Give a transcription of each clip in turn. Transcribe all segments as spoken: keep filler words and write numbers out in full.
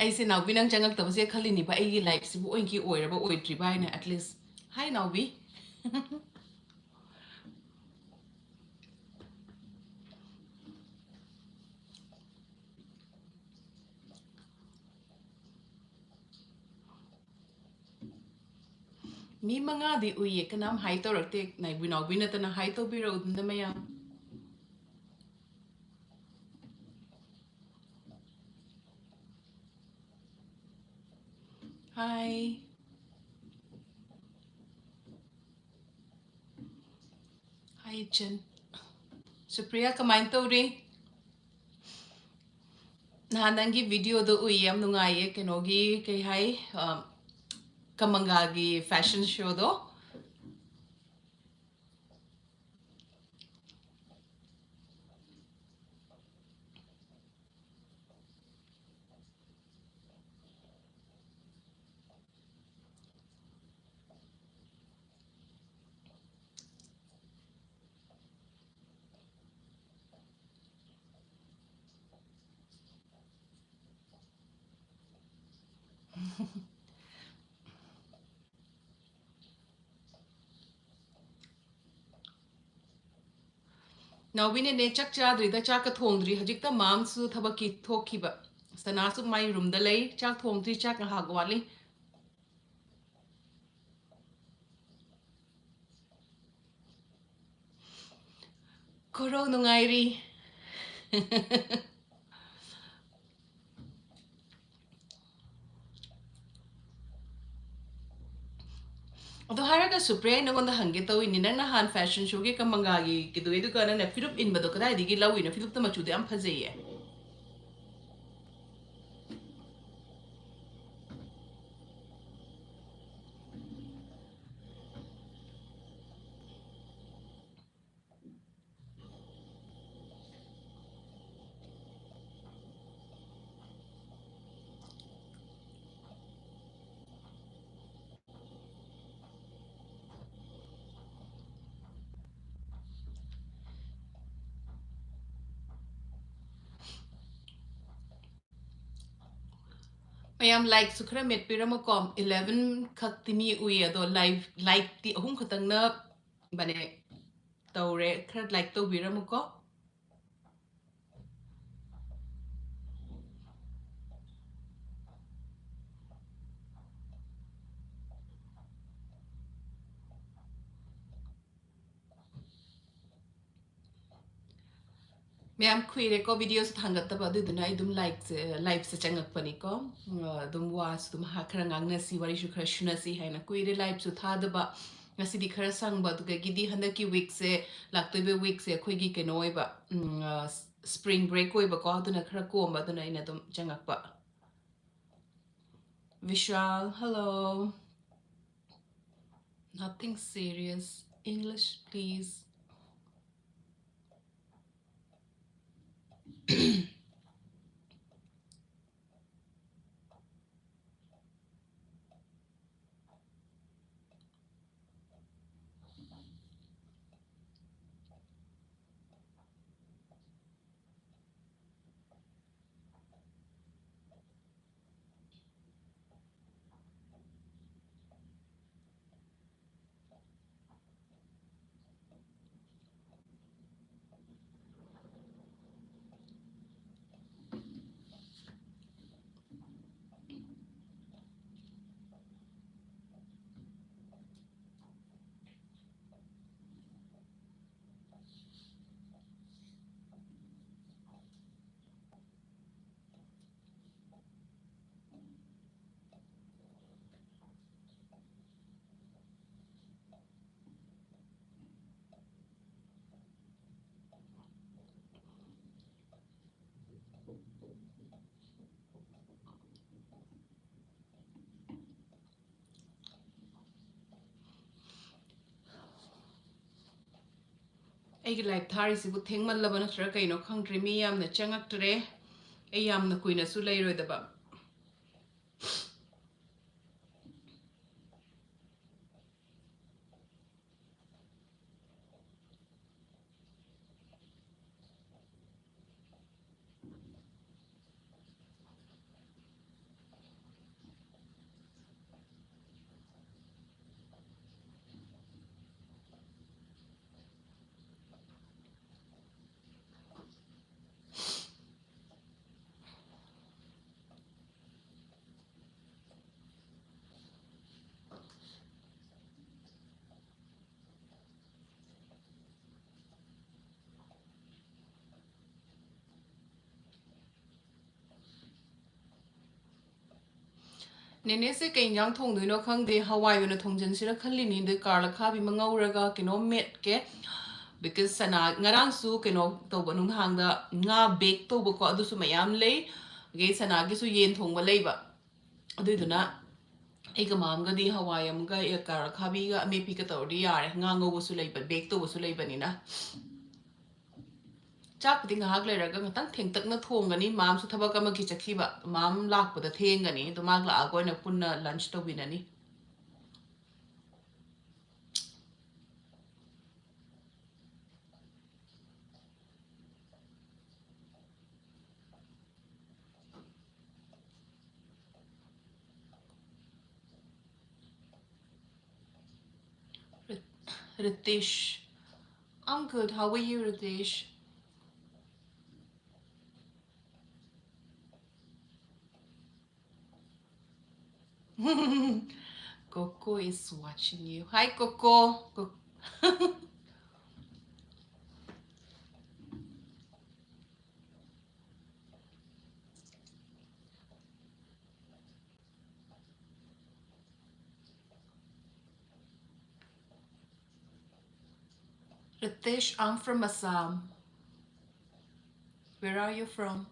ꯑꯩꯁꯦ ꯅꯥꯎꯕꯤ ꯅꯪ ꯆꯪꯉꯛꯇꯕꯁꯦ ꯈꯜꯂꯤꯅꯤꯕ, ꯑꯩꯒꯤ ꯂꯥꯏꯐꯁꯤꯕꯨ ꯑꯣꯏꯒꯤ ꯑꯣꯏꯔꯕ ꯑꯣꯏꯗ꯭ꯔꯤꯕ ꯍꯥꯏꯅ꯫ At least, hi ꯅꯥꯎꯕꯤ꯫ ꯃꯤ ꯃꯉꯥꯗꯤ ꯎꯏꯌꯦ, ꯀꯅꯥꯝ ꯍꯥꯏ ꯇꯧꯔꯛꯇꯦ, ꯅꯥꯏꯕꯤ ꯅꯥꯎꯕꯤ ꯅꯠꯇꯅ꯫ ꯍꯥꯏ ꯇꯧꯕꯤꯔꯛꯎꯗꯅ ꯃꯌꯥꯝ꯫ ꯍꯥꯏ꯫ ꯍꯥꯏ ꯏꯆꯟ꯫ ꯁꯨꯄ꯭ꯔꯤꯌꯥ, ꯀꯃꯥꯏꯅ ꯇꯧꯔꯤ? ꯅꯍꯥꯟ ꯅꯪꯒꯤ ꯚꯤꯗꯤꯑꯣꯗꯣ ꯎꯏ, ꯌꯥꯝ ꯅꯨꯡꯉꯥꯏꯌꯦ꯫ ꯀꯩꯅꯣꯒꯤ, ꯀꯩ ꯍꯥꯏ, ꯑ, ꯀꯃꯪꯒꯥꯒꯤ ꯐꯦꯁꯟ ꯁꯣꯗꯣ꯫ ꯅꯥꯎꯕꯤꯅꯅꯦ, ꯆꯥꯛ ꯆꯥꯗ꯭ꯔꯤꯗ, ꯆꯥꯛꯀ ꯊꯣꯡꯗ꯭ꯔꯤ꯫ ꯍꯧꯖꯤꯛꯇ ꯃꯥꯝꯁꯨ ꯊꯕꯛꯀꯤ ꯊꯣꯛꯈꯤꯕ, ꯁꯅꯥꯁꯨ ꯃꯥꯏ ꯔꯨꯝꯗ ꯂꯩ꯫ ꯆꯥꯛ ꯊꯣꯡꯗ꯭ꯔꯤ, ꯆꯥꯛ ꯉꯥꯏꯍꯥꯛ ꯋꯥꯠꯂꯤ꯫ ꯈꯣꯔꯧ ꯅꯨꯡꯉꯥꯏꯔꯤ꯫ ꯑꯗꯣ ꯍꯥꯏꯔꯒ ꯁꯨꯄ꯭ꯔꯤꯌꯥ, ꯑꯩ ꯅꯉꯣꯟꯗ ꯍꯪꯒꯦ ꯇꯧꯏꯅꯤ, ꯅꯪ ꯅꯍꯥꯟ ꯐꯦꯁꯟ ꯁꯣꯒꯤ ꯀꯃꯪꯒꯥꯒꯤ ꯀꯤꯗꯣꯏꯗꯨꯒ ꯅꯪꯅ ꯐꯤꯔꯨꯞ ꯏꯟꯕꯗꯣ ꯀꯗꯥꯏꯗꯒꯤ ꯂꯧꯏꯅꯣ? ꯐꯤꯔꯨꯞꯇ ꯃꯆꯨꯗꯣ ꯌꯥꯝ ꯐꯖꯩꯌꯦ꯫ ꯃꯌꯥꯝ ꯂꯥꯏꯛꯁꯨ ꯈꯔ ꯃꯦꯠꯄꯤꯔꯝꯃꯨꯀꯣ꯫ ꯏꯂꯦꯚꯦꯟ ꯈꯛꯇꯤ ꯃꯤ ꯎꯏ, ꯑꯗꯣ ꯂꯥꯏꯛ, ꯂꯥꯏꯛꯇꯤ ꯑꯍꯨꯝ ꯈꯛꯇꯪꯅ ꯕꯅꯦ ꯇꯧꯔꯦ꯫ ꯈꯔ ꯂꯥꯏꯛ ꯇꯧꯕꯤꯔꯝꯃꯨꯀꯣ꯫ ꯃꯌꯥꯝ ꯀꯨꯏꯔꯦꯀꯣ ꯚꯤꯗꯤꯑꯣꯁꯨ ꯊꯥꯡꯒꯠꯇꯕ, ꯑꯗꯨꯗꯨꯅ ꯑꯩ ꯑꯗꯨꯝ ꯂꯥꯏꯛꯁꯦ, ꯂꯥꯏꯐꯁꯦ ꯆꯪꯉꯛꯄꯅꯤꯀꯣ꯫ ꯑꯗꯨꯝ ꯋꯥꯁꯨ ꯑꯗꯨꯝ ꯍꯥ-, ꯈꯔ ꯉꯥꯡꯅꯁꯤ, ꯋꯥꯔꯤꯁꯨ ꯈꯔ ꯁꯨꯅꯁꯤ ꯍꯥꯏꯅ꯫ ꯀꯨꯏꯔꯦ ꯂꯥꯏꯐꯁꯨ ꯊꯥꯗꯕ, ꯉꯁꯤꯗꯤ ꯈꯔ ꯁꯪꯕ꯫ ꯑꯗꯨꯗꯒꯤꯗꯤ ꯍꯟꯗꯛꯀꯤ ꯋꯤꯛꯁꯦ, ꯂꯥꯛꯇꯣꯏꯕ ꯋꯤꯛꯁꯦ ꯑꯩꯈꯣꯏꯒꯤ ꯀꯩꯅꯣ ꯑꯣꯏꯕ, ꯎꯝ, ꯑ, ꯁ꯭ꯄ꯭ꯔꯤꯡ ꯕ꯭ꯔꯦꯛ ꯑꯣꯏꯕꯀꯣ, ꯑꯗꯨꯅ ꯈꯔ ꯀꯣꯝꯕ, ꯑꯗꯨꯅ ꯑꯩꯅ ꯑꯗꯨꯝ ꯆꯪꯉꯛꯄ꯫ Vishal, hello. Nothing serious. English, please. ꯑꯩꯒꯤ ꯂꯥꯏꯐ ꯊꯥꯔꯤꯁꯤꯕꯨ ꯊꯦꯡꯃꯜꯂꯕ ꯅꯠꯇ꯭ꯔꯒ ꯀꯩꯅꯣ ꯈꯪꯗ꯭ꯔꯦ, ꯃꯤ ꯌꯥꯝꯅ ꯆꯪꯉꯛꯇ꯭ꯔꯦ꯫ ꯑꯩ ꯌꯥꯝꯅ ꯀꯨꯏꯅꯁꯨ ꯂꯩꯔꯣꯏꯗꯕ꯫ ꯅꯦꯅꯦꯁꯦ ꯀꯩ ꯏꯟꯖꯥꯡ ꯊꯣꯡꯗꯣꯏꯅꯣ ꯈꯪꯗꯦ, ꯍꯋꯥꯏ ꯑꯣꯏꯅ ꯊꯣꯡꯖꯟꯁꯤꯔ ꯈꯜꯂꯤꯅꯤ, ꯑꯗꯩ ꯀꯥꯔꯂ ꯈꯥꯕꯤ ꯑꯃ ꯉꯧꯔꯒ ꯀꯩꯅꯣꯝ ꯃꯦꯠꯀꯦ꯫ Because ꯁꯅꯥ, ꯉꯔꯥꯡꯁꯨ ꯀꯩꯅꯣ ꯇꯧꯕ, ꯅꯨꯡꯗꯥꯡꯗ ꯉꯥ bake ꯇꯧꯕꯀꯣ, ꯑꯗꯨꯁꯨ ꯃꯌꯥꯝ ꯂꯩ꯫ ꯑꯗꯒꯤ ꯁꯅꯥꯒꯤꯁꯨ ꯌꯦꯟ ꯊꯣꯡꯕ ꯂꯩꯕ꯫ ꯑꯗꯨꯏꯗꯨꯅ ꯑꯩꯒ ꯃꯥꯝꯒꯗꯤ ꯍꯋꯥꯏ ꯑꯃꯒ, ꯑꯦ, ꯀꯥꯔꯂ ꯈꯥꯕꯤꯒ ꯑꯃꯦꯠꯄꯤꯒ ꯇꯧꯔꯗꯤ ꯌꯥꯔꯦ, ꯉꯥ ꯉꯧꯕꯁꯨ ꯂꯩꯕ, bake ꯇꯧꯕꯁꯨ ꯂꯩꯕꯅꯤꯅ꯫ ꯆꯥꯛꯄꯨꯗꯤ ꯉꯥꯏꯍꯥꯛ ꯂꯩꯔꯒ ꯉꯥꯛꯇꯪ ꯊꯦꯡꯇꯛꯅ ꯊꯣꯡꯒꯅꯤ, ꯃꯥꯝꯁꯨ ꯊꯕꯛ ꯑꯃꯒꯤ ꯆꯠꯈꯤꯕ, ꯃꯥꯝ ꯂꯥꯛꯄꯗ ꯊꯦꯡꯒꯅꯤ, ꯑꯗꯣ ꯃꯥ ꯂꯥꯛꯑꯒ ꯑꯣꯏꯅ ꯄꯨꯟꯅ lunch ꯇꯧꯃꯤꯟꯅꯅꯤ꯫ Rit-, Ritesh. I'm good. How are you, Ritesh? Coco is watching you. Hi, Coco. Co- Ritesh, I'm from Assam. Where are you from?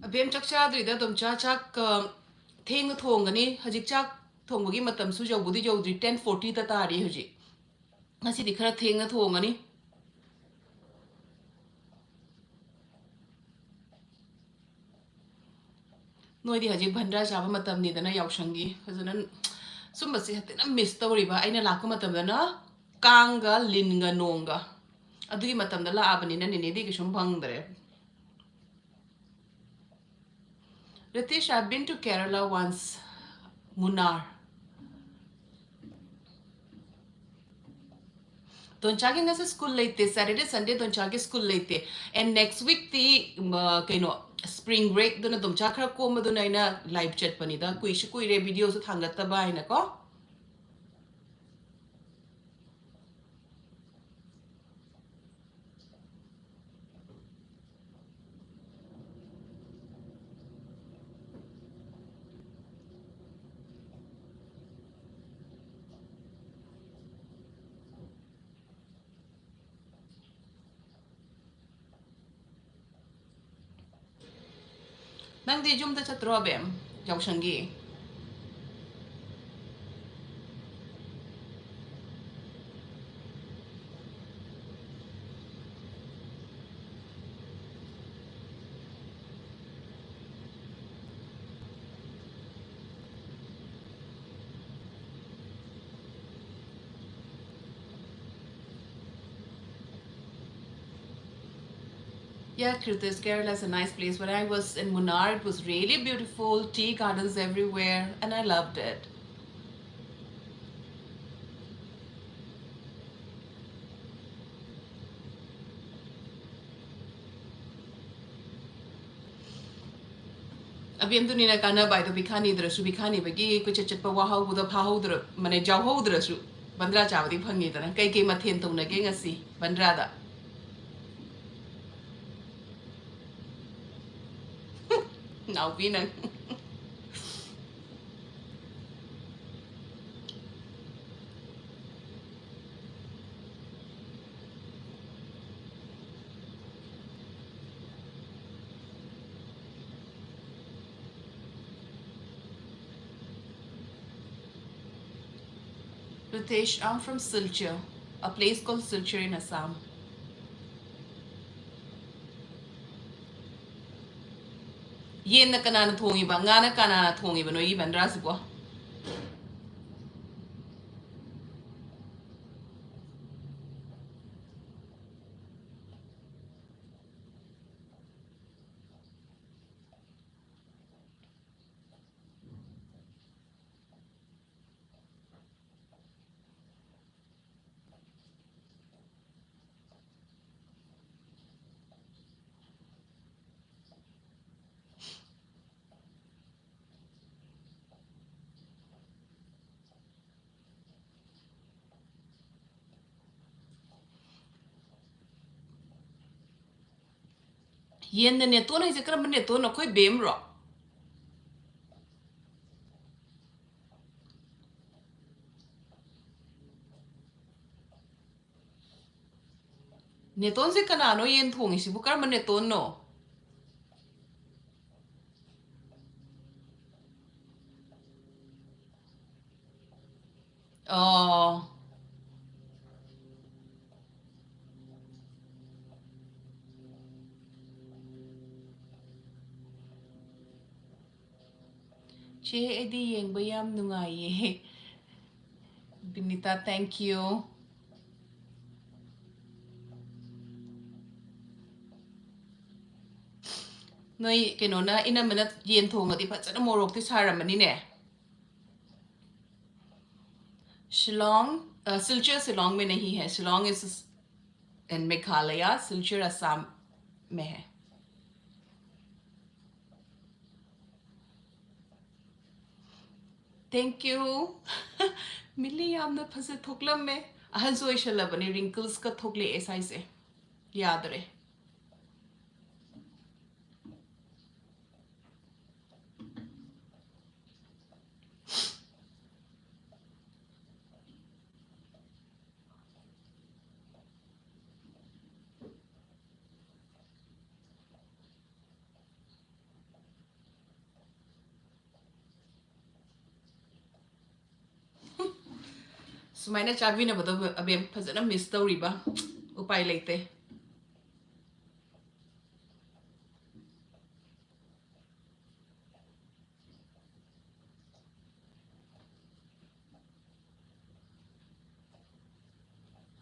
ꯑꯕꯦꯝ, ꯆꯥꯛ ꯆꯥꯗ꯭ꯔꯤꯗ ꯑꯗꯨꯝ ꯆꯥ, ꯆꯥꯛ, ꯑ, ꯊꯦꯡꯅ ꯊꯣꯡꯒꯅꯤ꯫ ꯍꯧꯖꯤꯛ ꯆꯥꯛ ꯊꯣꯡꯕꯒꯤ ꯃꯇꯝꯁꯨ ꯌꯧꯕꯨꯗꯤ ꯌꯧꯗ꯭ꯔꯤ, ten fortyꯇ ꯇꯥꯔꯤ ꯍꯧꯖꯤꯛ꯫ ꯉꯁꯤꯗꯤ ꯈꯔ ꯊꯦꯡꯅ ꯊꯣꯡꯒꯅꯤ꯫ ꯅꯣꯏꯗꯤ ꯍꯧꯖꯤꯛ ꯚꯟꯗ꯭ꯔꯥ ꯆꯥꯕ ꯃꯇꯝꯅꯤꯗꯅ, ꯌꯥꯎꯁꯪꯒꯤ꯫ ꯑꯗꯨꯅ ꯁꯨꯝꯕꯁꯦ ꯍꯦꯛꯇ miss ꯇꯧꯔꯤꯕ꯫ ꯑꯩꯅ ꯂꯥꯛꯄ ꯃꯇꯝꯗꯅ ꯀꯥꯡꯒ ꯂꯤꯟꯒ ꯅꯣꯡꯒ꯫ ꯑꯗꯨꯒꯤ ꯃꯇꯝꯗ ꯂꯥꯛꯑꯕꯅꯤꯅ ꯅꯦꯅꯦꯗꯤ ꯀꯩꯁꯨꯝ ꯐꯪꯗ꯭ꯔꯦ꯫ Ritesh, I've been to Kerala once, Munnar. ꯗꯣꯟꯆꯥꯒꯤ ꯉꯁꯤ ꯁ꯭ꯀꯨꯜ ꯂꯩꯇꯦ, Saturday Sunday ꯗꯣꯟꯆꯥꯒꯤ ꯁ꯭ꯀꯨꯜ ꯂꯩꯇꯦ꯫ And next week ꯇꯤ, ꯎꯝ, ꯑ, ꯀꯩꯅꯣ, spring break ꯗꯨꯅ ꯗꯣꯟꯆꯥ ꯈꯔ ꯀꯣꯝꯕꯗꯨꯅ ꯑꯩꯅ live ꯆꯠꯄꯅꯤꯗ꯫ ꯀꯨꯏꯁꯨ ꯀꯨꯏꯔꯦ video ꯁꯨ ꯊꯥꯡꯒꯠꯇꯕ ꯍꯥꯏꯅꯀꯣ꯫ ꯅꯪꯗꯤ ꯌꯨꯝꯗ ꯆꯠꯇ꯭ꯔꯣ, ꯑꯕꯦꯝ? ꯌꯥꯎꯁꯪꯒꯤ? Yeah, Kritish, Kerala is a nice place. When I was in Munnar, it was really beautiful, tea gardens everywhere, and I loved it. ꯑꯕꯦꯝꯗꯨꯅꯤꯅ ꯀꯥꯟꯅꯕ ꯍꯥꯏꯗꯣ, ꯕꯤꯈꯥꯅꯤꯗ꯭ꯔꯁꯨ, ꯕꯤꯈꯥꯅꯤꯕꯒꯤ ꯀꯣꯏꯆꯠ ꯆꯠꯄ ꯋꯥꯍꯧꯕꯗꯣ ꯐꯥꯍꯧꯗ꯭ꯔ-, ꯃꯥꯅꯦ, ꯌꯥꯎꯍꯧꯗ꯭ꯔꯁꯨ ꯕꯟꯗ꯭ꯔꯥ ꯆꯥꯕꯗꯤ ꯐꯪꯉꯤꯗꯅ꯫ ꯀꯩꯀꯩ ꯃꯊꯦꯜ ꯇꯧꯅꯒꯦ ꯉꯁꯤ ꯕꯟꯗ꯭ꯔꯥꯗ? ꯅꯥꯎꯕꯤ ꯅꯪ꯫ Ritesh, I'm from Silchar, a place called Silchar in Assam. ꯌꯦꯟꯅ ꯀꯅꯥꯅ ꯊꯣꯡꯉꯤꯕ? ꯉꯥꯅ ꯀꯅꯥꯅ ꯊꯣꯡꯉꯤꯕ ꯅꯣꯏꯒꯤ ꯕꯟꯗ꯭ꯔꯥꯁꯤꯕꯣ? ꯌꯦꯟꯅ ꯅꯦꯇꯣꯟ ꯍꯥꯏꯁꯦ ꯀꯔꯝꯕ ꯅꯦꯇꯣꯟꯅꯣ? ꯑꯩꯈꯣꯏ ꯕꯦꯝꯔꯣ? ꯅꯦꯇꯣꯟꯁꯦ ꯀꯅꯥꯅꯣ ꯌꯦꯟ ꯊꯣꯡꯉꯤꯁꯤꯕꯨ? ꯀꯔꯝꯕ ꯅꯦꯇꯣꯟꯅꯣ? ꯑꯣ꯫ ꯆꯦ, ꯑꯩꯗꯤ ꯌꯦꯡꯕ ꯌꯥꯝ ꯅꯨꯡꯉꯥꯏꯌꯦ꯫ Binita, thank you꯫ ꯅꯣꯏ ꯀꯩꯅꯣꯅ, ꯏꯅꯝꯃꯅ ꯌꯦꯟ ꯊꯣꯡꯉꯗꯤ ꯐꯖꯅ ꯃꯣꯔꯣꯛꯇꯤ ꯁꯥꯔꯝꯃꯅꯤꯅꯦ꯫ शिलोंग, अ, सिलचर शिलोंग में नहीं है। शिलोंग is in मेघालय, सिलचर असम में है। Thank you꯫ ꯃꯤꯂꯤ ꯌꯥꯝꯅ ꯐꯖ ꯊꯣꯛꯂꯝꯃꯦ꯫ ꯑꯍꯟꯁꯨ ꯑꯣꯏꯁꯜꯂꯕꯅꯤ, wrinkles ꯀ ꯊꯣꯛꯂꯛꯑꯦ ꯁꯥꯏꯁꯦ꯫ ꯌꯥꯗ꯭ꯔꯦ꯫ ꯁꯨꯃꯥꯏꯅ ꯆꯥꯕꯤꯅꯕꯗꯣ ꯑꯕꯦꯝ ꯐꯖꯅ miss ꯇꯧꯔꯤꯕ꯫ ꯎꯄꯥꯏ ꯂꯩꯇꯦ꯫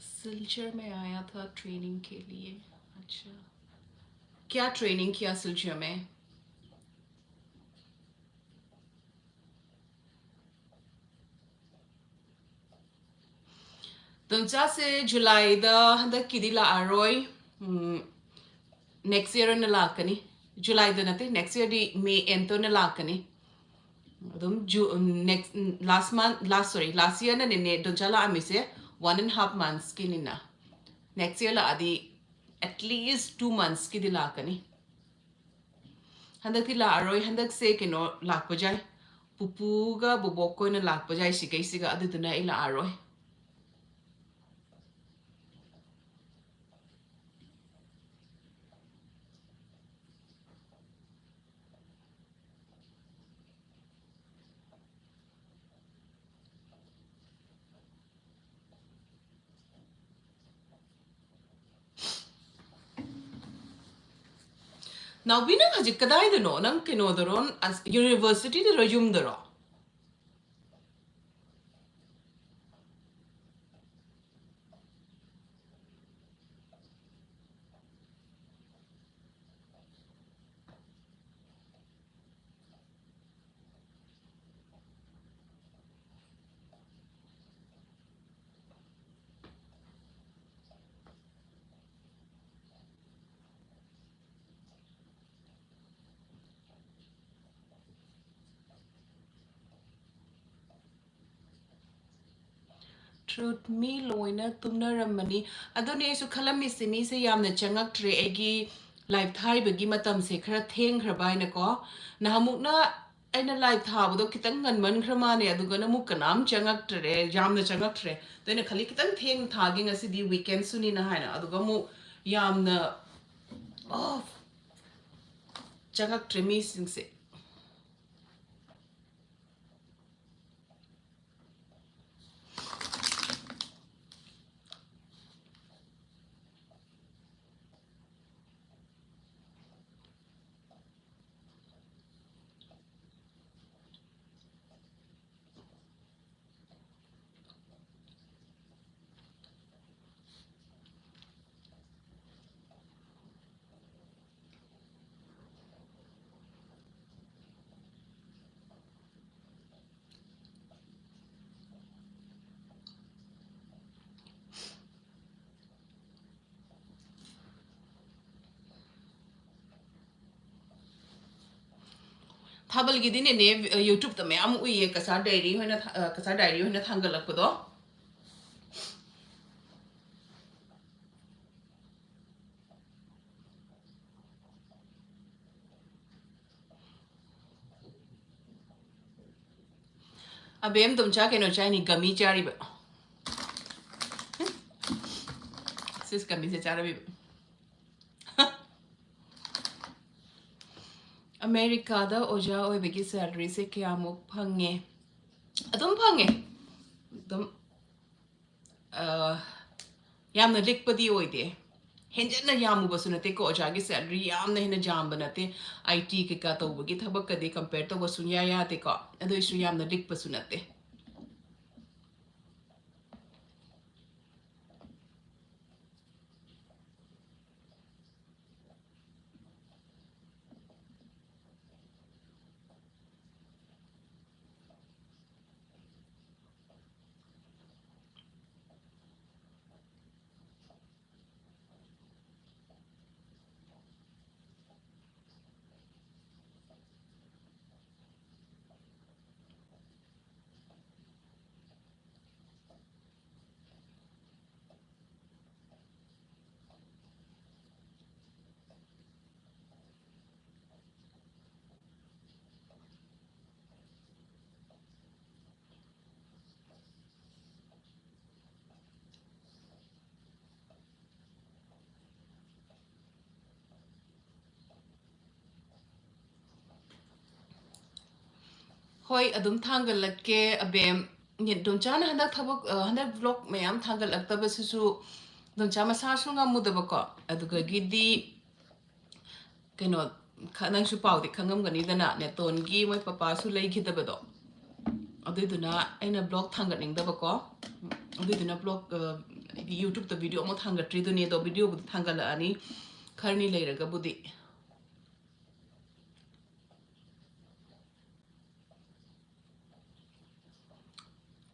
सिलचर में आया था ट्रेनिंग के लिए। अच्छा, क्या ट्रेनिंग किया सिलचर में? ꯗꯣꯟꯆꯥꯁꯦ ꯖꯨꯂꯥꯏꯗ ꯍꯟꯗꯛꯀꯤꯗꯤ ꯂꯥꯛꯑꯔꯣꯏ꯫ ꯎꯝ, next year ꯑꯣꯏꯅ ꯂꯥꯛꯀꯅꯤ꯫ ꯖꯨꯂꯥꯏꯗ ꯅꯠꯇꯦ, next yearꯗꯤ ꯃꯦ endꯇ ꯑꯣꯏꯅ ꯂꯥꯛꯀꯅꯤ꯫ ꯑꯗꯨꯝ zoo-, next, last month, last, sorry, last yearꯅꯅꯦ ꯗꯣꯟꯆꯥ ꯂꯥꯛꯑꯝꯃꯤꯁꯦ one and half monthsꯀꯤꯅꯤꯅ꯫ Next year ꯂꯥꯛꯑꯗꯤ at least two monthsꯀꯤꯗꯤ ꯂꯥꯛꯀꯅꯤ꯫ ꯍꯟꯗꯛꯇꯤ ꯂꯥꯛꯑꯔꯣꯏ꯫ ꯍꯟꯗꯛꯁꯦ ꯀꯩꯅꯣ ꯂꯥꯛꯄ ꯌꯥꯏ, ꯄꯨꯄꯨꯒ ꯕꯣꯕꯣꯛꯀ ꯑꯣꯏꯅ ꯂꯥꯛꯄ ꯌꯥꯏ ꯁꯤꯒꯩꯁꯤꯒ, ꯑꯗꯨꯗꯨꯅ ꯑꯩ ꯂꯥꯛꯑꯔꯣꯏ꯫ ꯅꯥꯎꯕꯤ, ꯅꯪ ꯍꯧꯖꯤꯛ ꯀꯗꯥꯏꯗꯅꯣ? ꯅꯪ ꯀꯩꯅꯣꯗꯔꯣ, ꯑꯁ, universityꯗꯔꯣ, ꯌꯨꯝꯗꯔꯣ? Truth, ꯃꯤ ꯂꯣꯏꯅ ꯇꯨꯝꯅꯔꯝꯃꯅꯤ꯫ ꯑꯗꯨꯅꯦ ꯑꯩꯁꯨ ꯈꯜꯂꯝꯃꯤꯁꯦ, ꯃꯤꯁꯦ ꯌꯥꯝꯅ ꯆꯪꯉꯛꯇ꯭ꯔꯦ, ꯑꯩꯒꯤ live ꯊꯥꯔꯤꯕꯒꯤ ꯃꯇꯝꯁꯦ ꯈꯔ ꯊꯦꯡꯈ꯭ꯔꯕ ꯍꯥꯏꯅꯀꯣ꯫ ꯅꯍꯥꯟꯃꯨꯛꯅ ꯑꯩꯅ live ꯊꯥꯕꯗꯣ ꯈꯤꯇꯪ ꯉꯟꯃꯟꯈ꯭ꯔ ꯃꯥꯜꯂꯦ, ꯑꯗꯨꯒꯅ ꯑꯃꯨꯛ ꯀꯅꯥꯝ ꯆꯪꯉꯛꯇ꯭ꯔꯦ, ꯌꯥꯝꯅ ꯆꯪꯉꯛꯇ꯭ꯔꯦ꯫ ꯑꯗꯣ ꯑꯩꯅ ꯈꯜꯂꯤ, ꯈꯤꯇꯪ ꯊꯦꯡ ꯊꯥꯒꯦ ꯉꯁꯤꯗꯤ, weekendꯁꯨꯅꯤꯅ ꯍꯥꯏꯅ, ꯑꯗꯨꯒ ꯑꯃꯨꯛ ꯌꯥꯝꯅ, ꯑꯣ, ꯆꯪꯉꯛꯇ꯭ꯔꯦ ꯃꯤꯁꯤꯡꯁꯦ꯫ ꯊꯥꯕꯜꯒꯤꯗꯤꯅꯦꯅꯦ, YouTubeꯇ ꯃꯌꯥꯝ ꯎꯏꯌꯦ, ꯀꯆꯥꯔ ꯗꯥꯏꯔꯤ ꯍꯣꯏꯅ ꯊꯥ-, ꯑ, ꯀꯆꯥꯔ ꯗꯥꯏꯔꯤ ꯍꯣꯏꯅ ꯊꯥꯡꯒꯠꯂꯛꯄꯗꯣ꯫ ꯑꯕꯦꯝ, ꯇꯨꯝꯆꯥ ꯀꯩꯅꯣ ꯆꯥꯏꯅꯤ, gummy ꯆꯥꯔꯤꯕ꯫ ꯁꯤꯁ, gummyꯁꯦ ꯆꯥꯔꯕꯤꯕ꯫ ꯑꯃꯦꯔꯤꯀꯥꯗ ꯑꯣꯖꯥ ꯑꯣꯏꯕꯒꯤ salaryꯁꯦ ꯀꯌꯥꯃꯨꯛ ꯐꯪꯉꯦ? ꯑꯗꯨꯝ ꯐꯪꯉꯦ꯫ ꯑꯗꯨꯝ, ꯑ, ꯌꯥꯝꯅ ꯂꯤꯛꯄꯗꯤ ꯑꯣꯏꯗꯦ꯫ ꯍꯦꯟꯖꯟꯅ ꯌꯥꯝꯃꯨꯕꯁꯨ ꯅꯠꯇꯦꯀꯣ, ꯑꯣꯖꯥꯒꯤ salary ꯌꯥꯝꯅ ꯍꯦꯟꯅ ꯌꯥꯝꯕ ꯅꯠꯇꯦ꯫ I T ꯀꯩꯀꯥ ꯇꯧꯕꯒꯤ ꯊꯕꯛꯀꯗꯤ compare ꯇꯧꯕ ꯁꯨꯡꯌꯥ ꯌꯥꯗꯦꯀꯣ꯫ ꯑꯗꯨ ꯑꯣꯏꯁꯨ ꯌꯥꯝꯅ ꯂꯤꯛꯄꯁꯨ ꯅꯠꯇꯦ꯫ ꯍꯣꯏ, ꯑꯗꯨꯝ ꯊꯥꯡꯒꯠꯂꯛꯀꯦ, ꯑꯕꯦꯝ꯫ ꯗꯣꯝꯆꯥꯅ ꯍꯟꯗꯛ ꯊꯕꯛ, ꯑ, ꯍꯟꯗꯛ vlog ꯃꯌꯥꯝ ꯊꯥꯡꯒꯠꯂꯛꯇꯕꯁꯤꯁꯨ ꯗꯣꯝꯆꯥ ꯃꯁꯥꯁꯨ ꯉꯝꯃꯨꯗꯕꯀꯣ, ꯑꯗꯨꯗꯒꯤꯗꯤ ꯀꯩꯅꯣ, ꯈ-, ꯅꯪꯁꯨ ꯄꯥꯎꯗꯤ ꯈꯪꯉꯝꯒꯅꯤꯗꯅ, ꯅꯦꯇꯣꯟꯒꯤ ꯃꯣꯏ ꯄꯄꯥꯁꯨ ꯂꯩꯈꯤꯗꯕꯗꯣ꯫ ꯑꯗꯨꯏꯗꯨꯅ ꯑꯩꯅ vlog ꯊꯥꯡꯒꯠꯅꯤꯡꯗꯕꯀꯣ꯫ ꯑꯗꯨꯏꯗꯨꯅ vlog, ꯑ, ꯍꯥꯏꯗꯤ YouTubeꯇ video ꯑꯃꯨꯛ ꯊꯥꯡꯒꯠꯇ꯭ꯔꯤꯗꯨꯅꯤ, ꯑꯗꯣ videoꯕꯨꯗꯤ ꯊꯥꯡꯒꯠꯂꯛꯑꯅꯤ ꯈꯔꯅꯤ ꯂꯩꯔꯒꯕꯨꯗꯤ꯫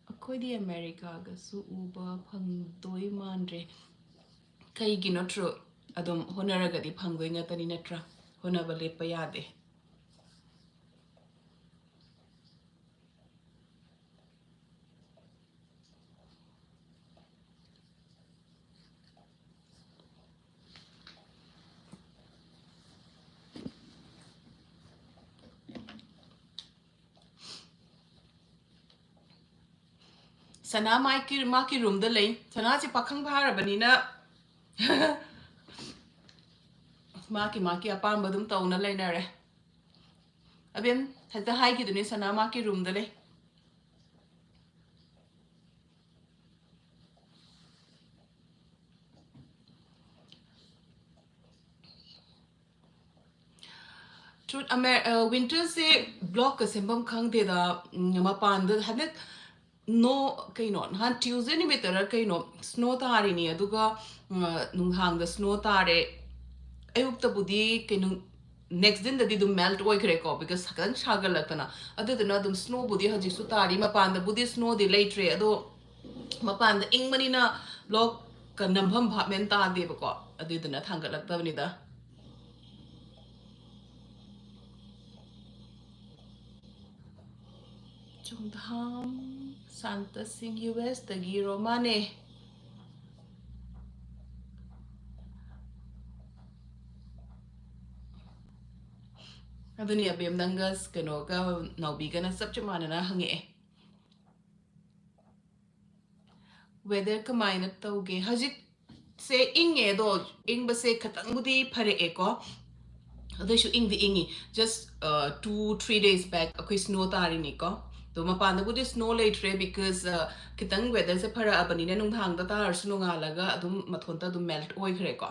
ꯑꯩꯈꯣꯏꯗꯤ ꯑꯃꯦꯔꯤꯀꯥꯒꯁꯨ ꯎꯕ ꯐꯪꯗꯣꯏ ꯃꯥꯟꯗ꯭ꯔꯦ꯫ ꯀꯩꯒꯤꯅꯣ ꯇ꯭ꯔꯨ? ꯑꯗꯨꯝ ꯍꯣꯠꯅꯔꯒꯗꯤ ꯐꯪꯗꯣꯏ ꯉꯥꯛꯇꯅꯤ ꯅꯠꯇ꯭ꯔꯥ? ꯍꯣꯠꯅꯕ ꯂꯦꯞꯄ ꯌꯥꯗꯦ꯫ ꯁꯅꯥ ꯃꯥꯒꯤ ꯃꯥꯒꯤ ꯔꯨꯝꯗ ꯂꯩ꯫ ꯁꯅꯥꯁꯦ ꯄꯥꯈꯪ ꯐꯥꯔꯕꯅꯤꯅ ꯃꯥꯒꯤ ꯃꯥꯒꯤ ꯑꯄꯥꯝꯕ ꯑꯗꯨꯝ ꯇꯧꯅ ꯂꯩꯅꯔꯦ꯫ ꯑꯕꯦꯝ ꯍꯦꯛꯇ ꯍꯥꯏꯈꯤꯗꯨꯅꯦ, ꯁꯅꯥ ꯃꯥꯒꯤ ꯔꯨꯝꯗ ꯂꯩ꯫ ꯇ꯭ꯔꯨꯠ ꯑꯃꯦ ꯋꯤꯟꯇꯔꯁꯦ ꯕ꯭ꯂꯣꯛꯀ ꯁꯦꯝꯐꯝ ꯈꯪꯗꯦꯗ꯫ ꯎꯝ, ꯃꯄꯥꯟꯗ ꯍꯟꯗꯛ ꯅꯣ ꯀꯩꯅꯣ, ꯅꯍꯥꯟ ꯇ꯭ꯌꯨꯁꯗꯦ ꯅꯨꯃꯤꯠꯇꯔ ꯀꯩꯅꯣ ꯁ꯭ꯅꯣ ꯇꯥꯔꯤꯅꯤ, ꯑꯗꯨꯒ ꯎꯝ, ꯅꯨꯡꯗꯥꯡꯗ ꯁ꯭ꯅꯣ ꯇꯥꯔꯦ꯫ ꯑꯌꯨꯛꯇꯕꯨꯗꯤ ꯀꯩꯅꯣ, ꯅꯦꯛꯁ ꯗꯦꯗꯗꯤ ꯑꯗꯨꯝ ꯃꯦꯜꯠ ꯑꯣꯏꯈ꯭ꯔꯦꯀꯣ, ꯕꯤꯀꯣꯁ ꯈꯤꯇꯪ ꯁꯥꯒꯠꯂꯛꯇꯅ꯫ ꯑꯗꯨꯗꯨꯅ ꯑꯗꯨꯝ ꯁ꯭ꯅꯣꯕꯨꯗꯤ ꯍꯧꯖꯤꯛꯁꯨ ꯇꯥꯔꯤ, ꯃꯄꯥꯟꯗꯕꯨꯗꯤ ꯁ꯭ꯅꯣꯗꯤ ꯂꯩꯇ꯭ꯔꯦ, ꯑꯗꯣ ꯃꯄꯥꯟꯗ ꯏꯪꯕꯅꯤꯅ ꯕ꯭ꯂꯣꯛꯀ ꯅꯝꯐꯝ ꯚꯥꯞ ꯃꯦꯟ ꯇꯥꯗꯦꯕꯀꯣ, ꯑꯗꯨꯏꯗꯨꯅ ꯊꯥꯡꯒꯠꯂꯛꯇꯕꯅꯤꯗ꯫ ꯆꯨꯝꯙꯥꯝ ꯁꯥꯟꯇ ꯁꯤꯡ ꯌꯨ ꯑꯦꯁꯇꯒꯤ ꯔꯣꯃꯥꯅꯦ꯫ ꯑꯗꯨꯅꯤ ꯑꯕꯦꯝ, ꯅꯪꯒ ꯀꯩꯅꯣꯒ ꯅꯥꯎꯕꯤꯒꯅ ꯆꯞ ꯆꯞ ꯃꯥꯟꯅꯅ ꯍꯪꯉꯛꯑꯦ꯫ ꯋꯦꯗꯔ ꯀꯃꯥꯏꯅ ꯇꯧꯒꯦ? ꯍꯧꯖꯤꯛꯁꯦ ꯏꯪꯉꯦ, ꯑꯗꯣ ꯏꯪꯕꯁꯦ ꯈꯤꯇꯪꯕꯨꯗꯤ ꯐꯔꯛꯑꯦꯀꯣ, ꯑꯗꯨꯏꯁꯨ ꯏꯪꯗꯤ ꯏꯪꯉꯤ꯫ Just two three days back ꯑꯩꯈꯣꯏ ꯁ꯭ꯅꯣ ꯇꯥꯔꯤꯅꯤꯀꯣ꯫ ꯑꯗꯣ ꯃꯄꯥꯟꯗꯕꯨꯗꯤ ꯁ꯭ꯅꯣ ꯂꯩꯇ꯭ꯔꯦ, ꯕꯤꯀꯣꯁ ꯈꯤꯇꯪ ꯋꯦꯗꯔꯁꯦ ꯐꯔꯛꯑꯕꯅꯤꯅ ꯅꯨꯡꯗꯥꯡꯗ ꯇꯥꯔꯁꯨ ꯅꯣꯡꯉꯥꯜꯂꯒ ꯑꯗꯨꯝ ꯃꯊꯣꯟꯇ ꯑꯗꯨꯝ ꯃꯦꯜꯠ ꯑꯣꯏꯈ꯭ꯔꯦꯀꯣ꯫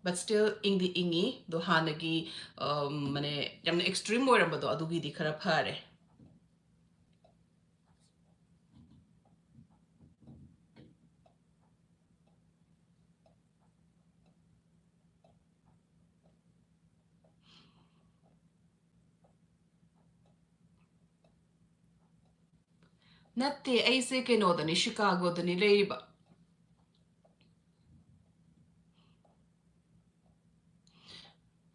ꯕꯠ ꯁ꯭ꯇꯤꯜ ꯏꯪꯗꯤ ꯏꯪꯉꯤ, ꯑꯗꯣ ꯍꯥꯟꯅꯒꯤ ꯃꯥꯅꯦ, ꯌꯥꯝꯅ ꯑꯦꯛꯁꯇ꯭ꯔꯤꯝ ꯑꯣꯏꯔꯝꯕꯗꯣ ꯑꯗꯨꯒꯤꯗꯤ ꯈꯔ ꯐꯔꯦ꯫ ꯅꯠꯇꯦ, ꯑꯩꯁꯦ ꯀꯩꯅꯣꯗꯅꯤ, ꯁꯤꯀꯥꯒꯣꯗꯅꯤ ꯂꯩꯔꯤꯕ꯫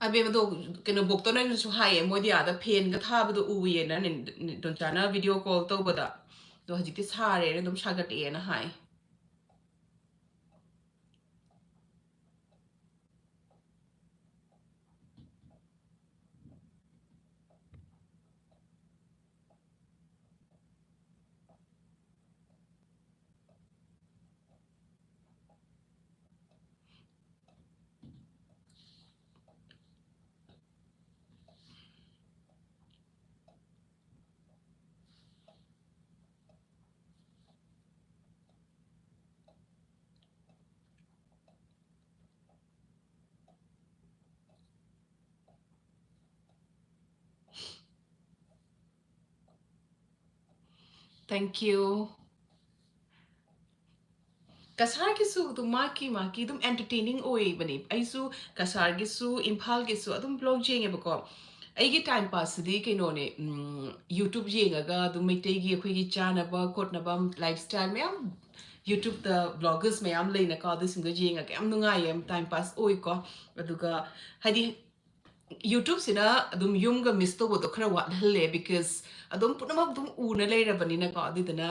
ꯑꯕꯦꯝꯃꯗꯣ ꯀꯩꯅꯣ, ꯕꯣꯛꯇꯣꯅꯁꯨ ꯍꯥꯏꯌꯦ, ꯃꯣꯏꯗꯤ ꯑꯥꯗ ꯐꯦꯟꯒ ꯊꯥꯕꯗꯣ ꯎꯏꯌꯦꯅ, ꯅꯦ-, ꯅꯦ-, ꯗꯣꯟꯆꯥꯅ ꯚꯤꯗꯤꯑꯣ ꯀꯣꯜ ꯇꯧꯕꯗ꯫ ꯑꯗꯣ ꯍꯧꯖꯤꯛꯇꯤ ꯁꯥꯔꯦꯅ ꯑꯗꯨꯝ ꯁꯥꯒꯠꯂꯛꯑꯦꯅ ꯍꯥꯏ꯫ Thank you. ꯀꯁꯥꯔꯒꯤꯁꯨ ꯑꯗꯨꯝ ꯃꯥꯒꯤ ꯃꯥꯒꯤ ꯑꯗꯨꯝ entertaining ꯑꯣꯏꯕꯅꯤ꯫ ꯑꯩꯁꯨ ꯀꯁꯥꯔꯒꯤꯁꯨ ꯏꯝꯐꯥꯜꯒꯤꯁꯨ ꯑꯗꯨꯝ vlog ꯌꯦꯡꯉꯦꯕꯀꯣ꯫ ꯑꯩꯒꯤ time passꯁꯤꯗꯤ ꯀꯩꯅꯣꯅꯦ, ꯎꯝ, YouTube ꯌꯦꯡꯉꯒ ꯑꯗꯨꯝ ꯃꯩꯇꯩꯒꯤ ꯑꯩꯈꯣꯏꯒꯤ ꯆꯥꯅꯕ ꯈꯣꯠꯅꯕ lifestyle ꯃꯌꯥꯝ YouTubeꯇ vloggers ꯃꯌꯥꯝ ꯂꯩꯅꯀꯣ, ꯑꯗꯨꯁꯤꯡꯗꯣ ꯌꯦꯡꯉꯒ ꯌꯥꯝ ꯅꯨꯡꯉꯥꯏꯌꯦ, time pass ꯑꯣꯏꯀꯣ꯫ ꯑꯗꯨꯒ ꯍꯥꯏꯗꯤ YouTubeꯁꯤꯅ ꯑꯗꯨꯝ ꯌꯨꯝꯒ miss ꯇꯧꯕꯗꯣ ꯈꯔ ꯋꯥꯠꯍꯜꯂꯦ, because ꯑꯗꯨꯝ ꯄꯨꯝꯅꯃꯛ ꯑꯗꯨꯝ ꯎꯅ ꯂꯩꯔꯕꯅꯤꯅꯀꯣ, ꯑꯗꯨꯗꯨꯅ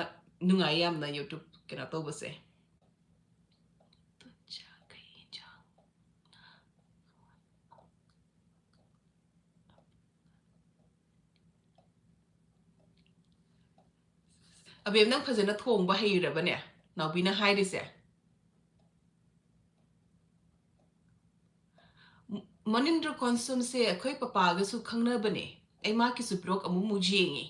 ꯅꯨꯡꯉꯥꯏ ꯌꯥꯝꯅ YouTube ꯀꯩꯅꯣ ꯇꯧꯕꯁꯦ꯫ ꯑꯕꯦꯝ, ꯅꯪ ꯐꯖꯅ ꯊꯣꯡꯕ ꯍꯩꯔꯕꯅꯦ? ꯅꯥꯎꯕꯤꯅ ꯍꯥꯏꯔꯤꯁꯦ꯫ ꯃꯅꯤꯟꯗ꯭ꯔ ꯀꯣꯟꯁꯨꯝꯁꯦ ꯑꯩꯈꯣꯏ ꯄꯄꯥꯒꯁꯨ ꯈꯪꯅꯕꯅꯦ꯫ ꯑꯩ ꯃꯥꯒꯤꯁꯨ vlog ꯑꯃꯨꯛꯃꯨꯛ ꯌꯦꯡꯉꯤ꯫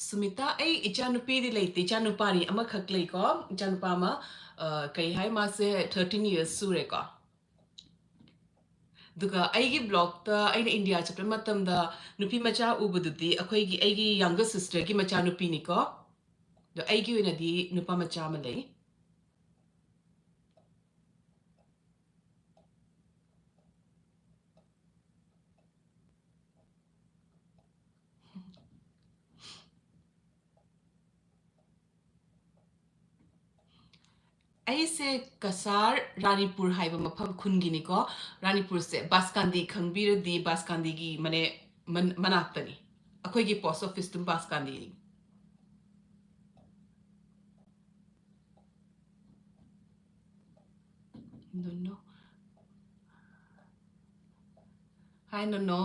ꯁꯨꯃꯤꯇꯥ, ꯑꯩ ꯏꯆꯥꯅꯨꯄꯤꯗꯤ ꯂꯩꯇꯦ, ꯏꯆꯥꯅꯨꯄꯥꯅꯤ ꯑꯃꯈꯛ ꯂꯩꯀꯣ꯫ ꯏꯆꯥꯅꯨꯄꯥ ꯑꯃ, ꯑ, ꯀꯩ ꯍꯥꯏ, ꯃꯥꯁꯦ thirteen years ꯁꯨꯔꯦꯀꯣ꯫ ꯑꯗꯨꯒ ꯑꯩꯒꯤ vlogꯇ ꯑꯩꯅ ꯏꯟꯗꯤꯌꯥ ꯆꯠꯄ ꯃꯇꯝꯗ ꯅꯨꯄꯤ ꯃꯆꯥ ꯎꯕꯗꯨꯗꯤ ꯑꯩꯈꯣꯏꯒꯤ, ꯑꯩꯒꯤ younger sisterꯒꯤ ꯃꯆꯥꯅꯨꯄꯤꯅꯤꯀꯣ꯫ ꯑꯗꯣ ꯑꯩꯒꯤ ꯑꯣꯏꯅꯗꯤ ꯅꯨꯄꯥ ꯃꯆꯥ ꯑꯃ ꯂꯩ꯫ ꯑꯩꯁꯦ ꯀꯁꯥꯔ ꯔꯥꯅꯤꯄꯨꯔ ꯍꯥꯏꯕ ꯃꯐꯝ ꯈꯨꯟꯒꯤꯅꯤꯀꯣ꯫ ꯔꯥꯅꯤꯄꯨꯔꯁꯦ ꯕꯥꯁꯀꯥꯟꯗꯤ ꯈꯪꯕꯤꯔꯗꯤ, ꯕꯥꯁꯀꯥꯟꯗꯤꯒꯤ ꯃꯅꯦ-, ꯃꯟ-, ꯃꯅꯥꯛꯇꯅꯤ꯫ ꯑꯩꯈꯣꯏꯒꯤ post office ꯑꯗꯨꯝ ꯕꯥꯁꯀꯥꯟꯗꯤꯅꯤ꯫ ꯅꯣꯅꯣ꯫ Hi, ꯅꯣꯅꯣ꯫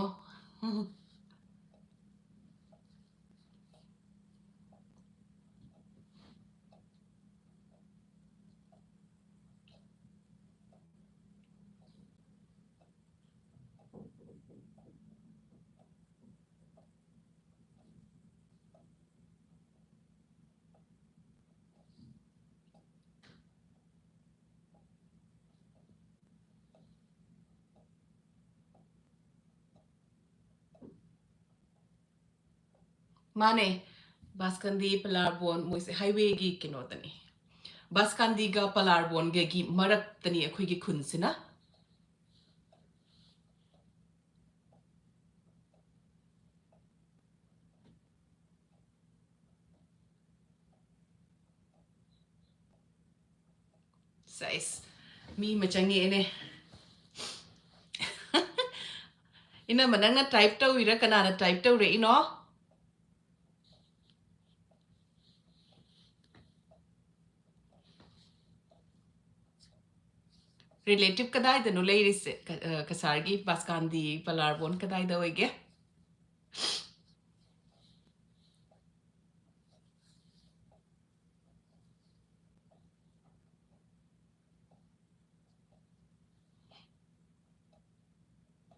ꯃꯥꯅꯦ, ꯕꯥꯁꯀꯟꯗꯤ ꯄꯂꯥꯔꯕꯣꯟ ꯃꯣꯏꯁꯦ ꯍꯥꯏꯋꯦꯒꯤ ꯀꯩꯅꯣꯗꯅꯤ꯫ ꯕꯥꯁꯀꯟꯗꯤꯒ ꯄꯂꯥꯔꯕꯣꯟꯒꯒꯤ ꯃꯔꯛꯇꯅꯤ ꯑꯩꯈꯣꯏꯒꯤ ꯈꯨꯟꯁꯤꯅ꯫ ꯁꯥꯏꯁ, ꯃꯤ ꯑꯃ ꯆꯪꯉꯛꯑꯦꯅꯦ꯫ ꯏꯅꯝꯃ, ꯅꯪꯅ ꯇꯥꯏꯞ ꯇꯧꯔꯤꯔꯥ, ꯀꯅꯥꯅ ꯇꯥꯏꯞ ꯇꯧꯔꯛꯏꯅꯣ? ꯔꯤꯂꯦꯇꯤꯚ ꯀꯗꯥꯏꯗꯅꯣ ꯂꯩꯔꯤꯁꯦ? ꯀ-, ꯑ, ꯀꯁꯥꯔꯒꯤ ꯕꯥꯁꯀꯥꯟꯗꯤ ꯄꯂꯥꯔꯕꯣꯟ ꯀꯗꯥꯏꯗ ꯑꯣꯏꯒꯦ?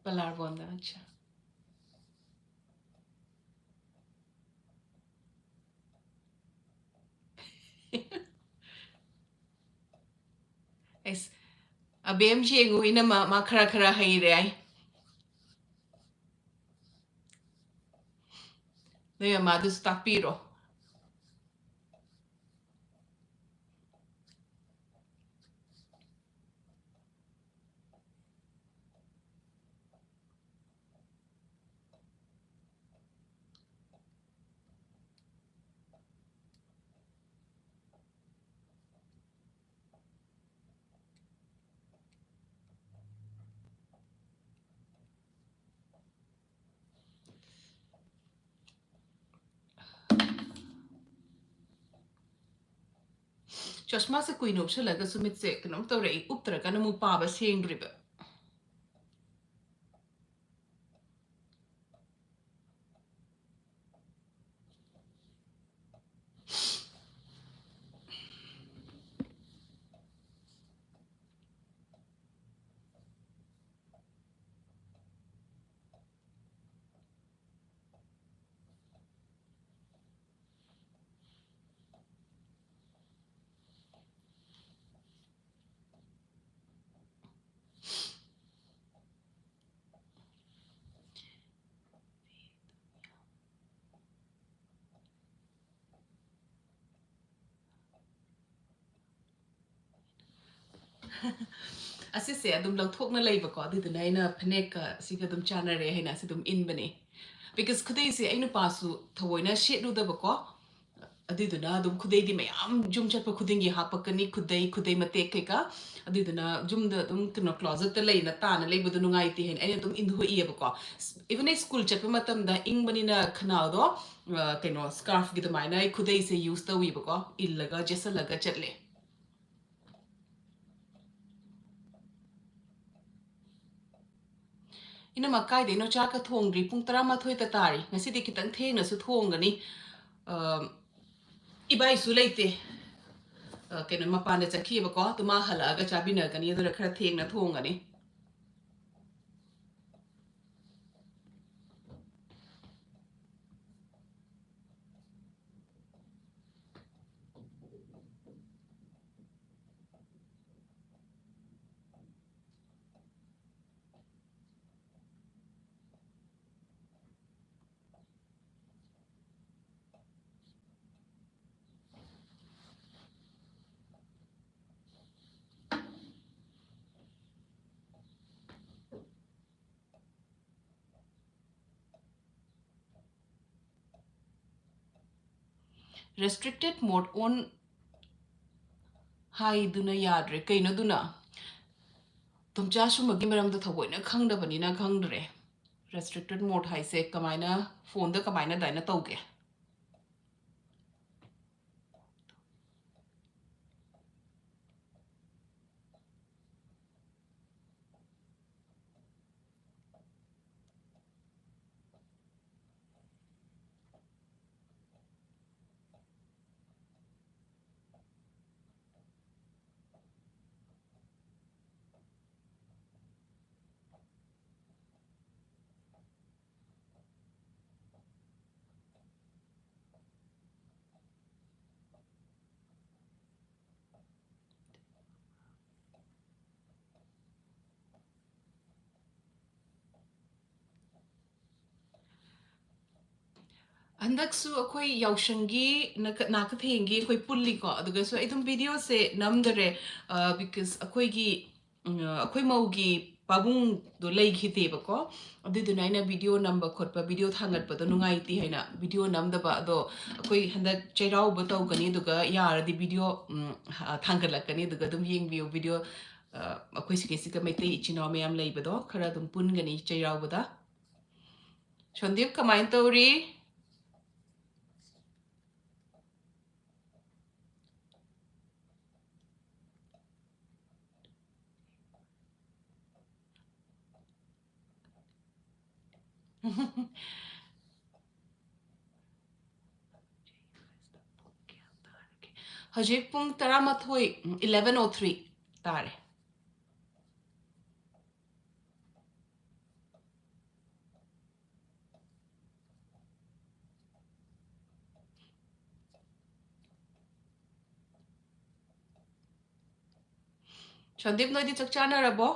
ꯄꯂꯥꯔꯕꯣꯟꯗ, ꯑꯠꯆꯥ꯫ ꯑꯩꯁ, ꯑꯕꯦꯝ ꯌꯦꯡꯉꯨ, ꯏꯅꯝꯃ, ꯃꯥ ꯈꯔ ꯈꯔ ꯍꯩꯔꯦ ꯍꯥꯏ꯫ ꯅꯣꯏ ꯃꯃꯥꯗꯨꯁꯨ ꯇꯥꯛꯄꯤꯔꯣ꯫ ꯆꯁꯃꯥꯁꯦ ꯀꯨꯏꯅ ꯎꯞꯁꯜꯂꯒꯁꯨ ꯃꯤꯠꯁꯦ ꯀꯩꯅꯣꯝ ꯇꯧꯔꯛꯏ, ꯎꯞꯇ꯭ꯔꯒꯅ ꯑꯃꯨꯛ ꯄꯥꯕ ꯁꯦꯡꯗ꯭ꯔꯤꯕ꯫ ꯑꯁꯤꯁꯦ ꯑꯗꯨꯝ ꯂꯧꯊꯣꯛꯅ ꯂꯩꯕꯀꯣ, ꯑꯗꯨꯗꯨꯅ ꯑꯩꯅ ꯐꯅꯦꯛꯀ ꯁꯤꯒ ꯑꯗꯨꯝ ꯆꯥꯟꯅꯔꯦ ꯍꯥꯏꯅ ꯑꯁꯤ ꯑꯗꯨꯝ ꯏꯟꯕꯅꯦ꯫ Because ꯈꯨꯗꯩꯁꯦ ꯑꯩ ꯅꯨꯄꯥꯁꯨ ꯊꯑꯣꯏꯅ ꯁꯦꯠꯂꯨꯗꯕꯀꯣ, ꯑꯗꯨꯏꯗꯨꯅ ꯑꯗꯨꯝ ꯈꯨꯗꯩꯗꯤ ꯃꯌꯥꯝ ꯌꯨꯝ ꯆꯠꯄ ꯈꯨꯗꯤꯡꯒꯤ ꯍꯥꯞꯄꯛꯀꯅꯤ, ꯈꯨꯗꯩ, ꯈꯨꯗꯩ ꯃꯇꯦꯛ ꯀꯩꯀꯥ꯫ ꯑꯗꯨꯏꯗꯨꯅ ꯌꯨꯝꯗ ꯑꯗꯨꯝ, ꯀꯩꯅꯣ, closetꯇ ꯂꯩꯅ ꯇꯥꯅ ꯂꯩꯕꯗꯣ ꯅꯨꯡꯉꯥꯏꯇꯦ ꯍꯥꯏꯅ ꯑꯩꯅ ꯑꯗꯨꯝ ꯏꯟꯊꯣꯛꯏꯑꯕꯀꯣ꯫ Even ꯑꯩ school ꯆꯠꯄ ꯃꯇꯝꯗ ꯏꯪꯕꯅꯤꯅ ꯈꯅꯥꯎꯗꯣ, ꯑ, ꯀꯩꯅꯣ, scarfꯀꯤ ꯑꯗꯨꯃꯥꯏꯅ ꯑꯩ ꯈꯨꯗꯩꯁꯦ use ꯇꯧꯏꯕꯀꯣ, ꯏꯜꯂꯒ ꯌꯦꯠꯁꯜꯂꯒ ꯆꯠꯂꯦ꯫ ꯏꯅꯝꯃ, ꯀꯥꯏꯗꯩꯅꯣ? ꯆꯥꯛꯀ ꯊꯣꯡꯗ꯭ꯔꯤ, ꯄꯨꯡ ꯇꯔꯥꯃꯥꯊꯣꯏꯇ ꯇꯥꯔꯤ꯫ ꯉꯁꯤꯗꯤ ꯈꯤꯇꯪ ꯊꯦꯡꯅꯁꯨ ꯊꯣꯡꯒꯅꯤ꯫ ꯑꯝ, ꯏꯕꯥꯏꯁꯨ ꯂꯩꯇꯦ꯫ ꯑ, ꯀꯩꯅꯣ, ꯃꯄꯥꯟꯗ ꯆꯠꯈꯤꯑꯕꯀꯣ꯫ ꯑꯗꯨ ꯃꯥ ꯍꯜꯂꯛꯑꯒ ꯆꯥꯃꯤꯟꯅꯒꯅꯤ, ꯑꯗꯨꯅ ꯈꯔ ꯊꯦꯡꯅ ꯊꯣꯡꯒꯅꯤ꯫ Restricted mode on ꯍꯥꯏꯗꯨꯅ ꯌꯥꯗ꯭ꯔꯦ꯫ ꯀꯩꯅꯣ ꯑꯗꯨꯅ? ꯇꯨꯝꯆꯥ ꯁꯨꯝꯕꯒꯤ ꯃꯔꯝꯗ ꯊꯑꯣꯏꯅ ꯈꯪꯗꯕꯅꯤꯅ ꯈꯪꯗ꯭ꯔꯦ꯫ Restricted mode ꯍꯥꯏꯁꯦ ꯀꯃꯥꯏꯅ, phoneꯗ ꯀꯃꯥꯏꯅ ꯑꯗꯨꯃꯥꯏꯅ ꯇꯧꯒꯦ? ꯍꯟꯗꯛꯁꯨ ꯑꯩꯈꯣꯏ ꯌꯥꯎꯁꯪꯒꯤ ꯅꯥꯀ-, ꯅꯥꯀꯊꯦꯡꯒꯤ ꯑꯩꯈꯣꯏ ꯄꯨꯜꯂꯤꯀꯣ꯫ ꯑꯗꯨꯒꯁꯨ ꯑꯩ ꯑꯗꯨꯝ ꯚꯤꯗꯤꯑꯣꯁꯦ ꯅꯝꯗꯔꯦ, ꯑ, because ꯑꯩꯈꯣꯏꯒꯤ, ꯎꯝ, ꯑꯩꯈꯣꯏ ꯃꯧꯒꯤ ꯄꯥꯕꯨꯡꯗꯣ ꯂꯩꯈꯤꯗꯦꯕꯀꯣ꯫ ꯑꯗꯨꯗꯨꯅ ꯑꯩꯅ ꯚꯤꯗꯤꯑꯣ ꯅꯝꯕ ꯈꯣꯠꯄ, ꯚꯤꯗꯤꯑꯣ ꯊꯥꯡꯒꯠꯄꯗꯣ ꯅꯨꯡꯉꯥꯏꯇꯦ ꯍꯥꯏꯅ ꯚꯤꯗꯤꯑꯣ ꯅꯝꯗꯕ꯫ ꯑꯗꯣ ꯑꯩꯈꯣꯏ ꯍꯟꯗꯛ ꯆꯩꯔꯥꯎꯕ ꯇꯧꯒꯅꯤ, ꯑꯗꯨꯒ ꯌꯥꯔꯗꯤ ꯚꯤꯗꯤꯑꯣ, ꯎꯝ, ꯍ-, ꯊꯥꯡꯒꯠꯂꯛꯀꯅꯤ, ꯑꯗꯨꯒ ꯑꯗꯨꯝ ꯌꯦꯡꯕꯤꯌꯨ ꯚꯤꯗꯤꯑꯣ꯫ ꯑ, ꯑꯩꯈꯣꯏ ꯁꯤꯒꯤꯁꯤꯒ ꯃꯩꯇꯩ ꯏꯆꯤꯟ ꯏꯅꯥꯎ ꯃꯌꯥꯝ ꯂꯩꯕꯗꯣ ꯈꯔ ꯑꯗꯨꯝ ꯄꯨꯟꯒꯅꯤ ꯆꯩꯔꯥꯎꯕꯗ꯫ ꯁꯣꯟꯗꯤꯞ ꯀꯃꯥꯏꯅ ꯇꯧꯔꯤ? ꯍꯧꯖꯤꯛ ꯄꯨꯡ ꯇꯔꯥꯃꯥꯊꯣꯏ, eleven oh three ꯇꯥꯔꯦ꯫ ꯁꯟꯗꯤꯞ, ꯅꯣꯏꯗꯤ ꯆꯥꯛ ꯆꯥꯅꯔꯕꯣ?